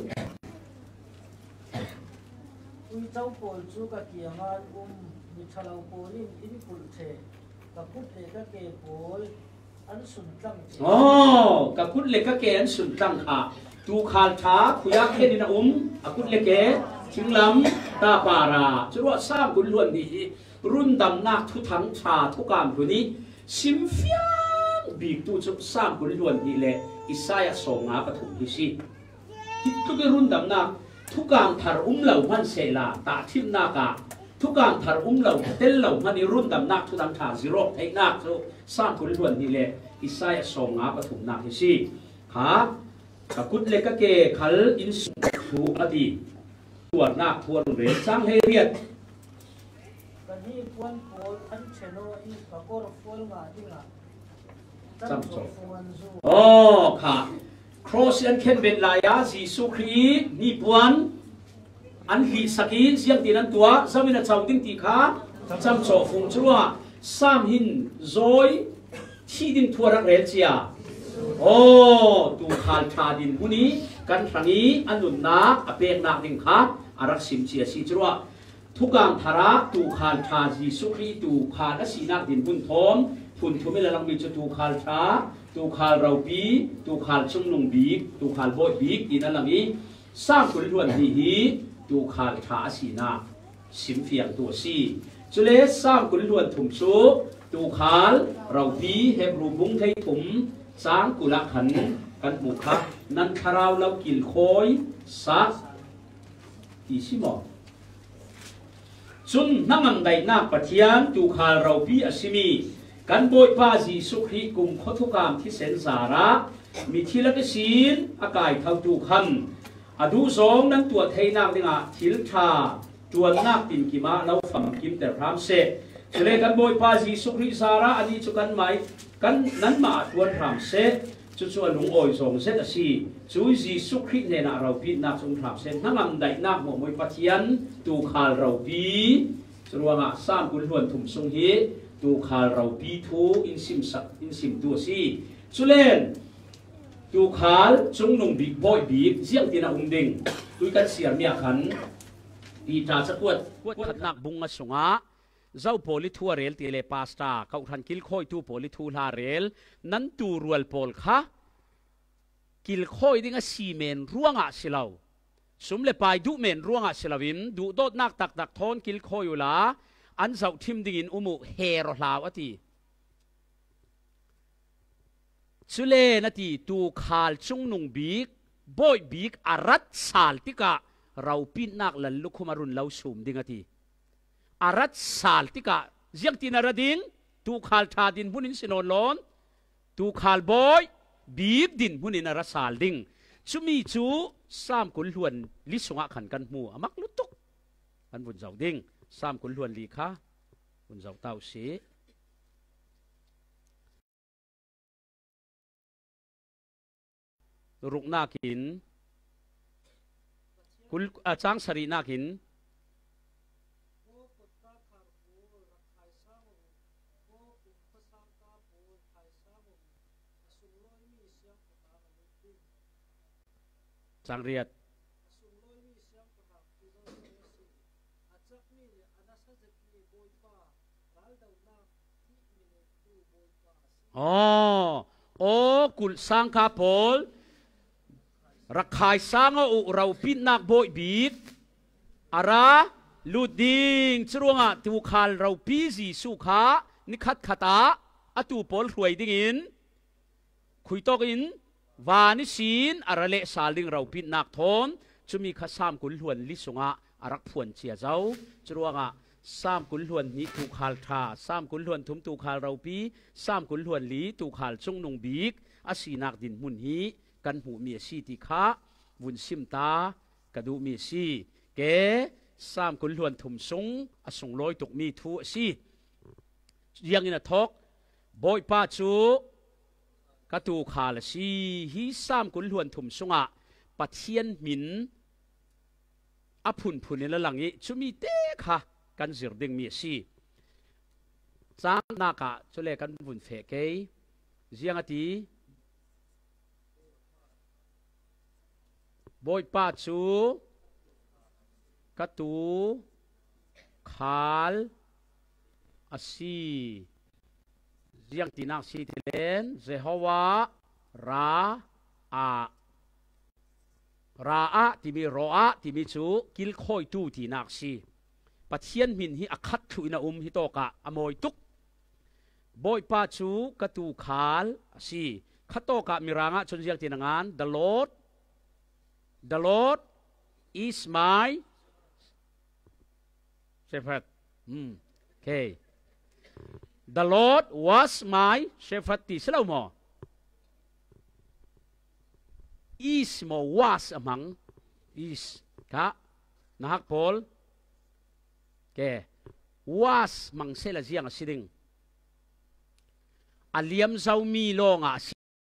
Uico pawl cu ka kiangah an um, miṭhalo pawl in in kulh ṭheh, ka kut le ka ke pawl an suntlang ṭheh. Aw, ka kut le ka ke an suntlang kha tuukhal ṭha khuiah khen in a um, a kut le ke thinglamtah parah. Curuah Sam kul hluan hnih hi rundamnak thuthang ṭha thukam hlun ih simfiang biktu cu Sam kul hluan hnih le Isaiah sawmnga pathum hi si. Hi tluk ih rundamnak thukam thar um lo hman sehla, tahṭhimnak ah thukam thar um lo, tel lo hman ih rundamnak thuthang ṭha zir awk theihnak cu Sam kul hluan hnih le Isaiah sawmnga pathumnak hi si. Kha, ka kut le ka ke khal in sung thu a ti. Tuarnak thu a run ve. Cang hleiriat. Ka hnipuan pawl an ṭhen aw ih ka kawrfual ngah dingah camcaw fung an zu. Aw, kha. Cross ih an khenbet lai ah Jesuh Khrih ih hnipuan an hlihsak i ziangtin an tuah, zo in a co ding ti kha cham cawh fung. Curuangah Sam hin zawi thih ding thu a rak rel cia. Aw, tuukhal ṭha dinhmun i kan hrang i a nunnak a peknak ding kha a rak sim cia si. Curuangah Thukang Thar ah tuukhal ṭha Jesuh Khrih tuukhal a sinak dinhmun thawn phun thum in a langmi cu tuukhal ṭha, tuukhal ropi, tuukhal cungnung bik, tuukhal bawih bik tiin a lang i, Sam kul hluan hnih hi tuukhal ṭha a sinak simfiangtu a si. Cule Sam kul hluan thum cu tuukhal ropi, Hebru bung hleithum cang kul ah khan kan hmuh kha, nan thlarau lo kilkhawi sak ti si maw? Cun hnangam daihnak Pathian tuukhal ropi a simi kan Bawipa Jesuh Khrih kumkhua thukam thisen zarah mithi lak ihsin a kai thotu khan a duh zong nan tuah theinak dingah thil ṭha ṭuannak tinkim ah lo famkimter hram seh. Cule kan Bawipa Jesuh Khrih zarah anih cu kanmah, kan, nanmah ah ṭuan hram seh. Cucu a lungawi zong zet a si. Cu Jesuh Khrih hnenah ropitnak cu um hram seh. Hnangam daihnak hmuahhmuah Pathian tuukhal ropi. Curuangah Sam kul hluan thum sung hi tuukhal ropi thu in simsak, in simtu a si. Culen tuukhal cungnung bik, bawih bik ziangtin a um ding? Tui kan siarmi ah khan Piter cakuat, kuat khatnak bung a sungah zo pawl i thu a rel ti le pasta, kawhhran kilkhawitu pawl i thu hla rel, nan tuurual pawl kha kilkhawi ding a si men ruangah si lo, sum le pai duh men ruangah si loin duhdawtnak taktak thawn kilkhawi uhla an zohṭhim dingin um uh, her aw hlau a ti. Cule na ti tuukhal cungnung bik, bawih bik a rat sal tikah ropitnak lallukhum a run lo sum ding a ti. A rat sal tikah ziangtin a ra ding? Tuukhal ṭha dinhmun in si nawn lawn, tuukhal bawih bik dinhmun in a ra sal ding. Cumi cu Sam kul hluan li sungah khan kan hmu a mak lutuk. Kan vun zoh ding. Sam kul hluan li kha vun zoh ta uh sih. Ruknak in, kul, a, cang sarihnak in, cang riat. Aw, aw, kulh sangka pawl, rak khai sang aw uh, ropitnak bawih bik a ra lut ding. Curuangah tuukhal ropi Jesuh kha nikhat khat ah a tuu pawl hruai dingin khuitawk in van ihsin a ra lehsal ding ropitnak thawn, cumi kha Sam kul hluan li sungah a rak phuan cia zo. Curuangah Sam kul hluan hnih tuukhal ṭha, Sam kul hluan thum tuukhal ropi, Sam kul hluan li tuukhal cungnung bik a sinak dinhmun hi kan hmuhmi a si ti kha vun sim ta ka duhmi a si. Ke, Sam kul hluan thum sung a sunglawi tukmi thu a si. Ziangin a thawk? Bawipa cu ka tuukhal a si. Hi Sam kul hluan thum sungah Pathian hmin a phunphun in a lang i, cumi te kha kan zir dingmi a si. Cangnak ah cule kan vun feh kei. Ziang a ti? Bawipa cu ka tuukhal a si. Ziang tinak si ti len, Jehovah Ra ah, Ra ah timi, Ro ah timi cu kilkhawitu tinak si. Pathian hmin hi a khat thluh in a um, hi tawkah a mawi tuk. Bawipa cu ka tuukhal a si. Kha tawkah Mirang ah cun ziangtin a ngan? The Lord, the Lord is my shepherd. Hmm. Okay. The Lord was my shepherd ti si lo maw? Is maw, was a hmang? Is kha na hak pawl. Ke, was hmang sehla ziang a si ding? A liam zomi lawngah a si.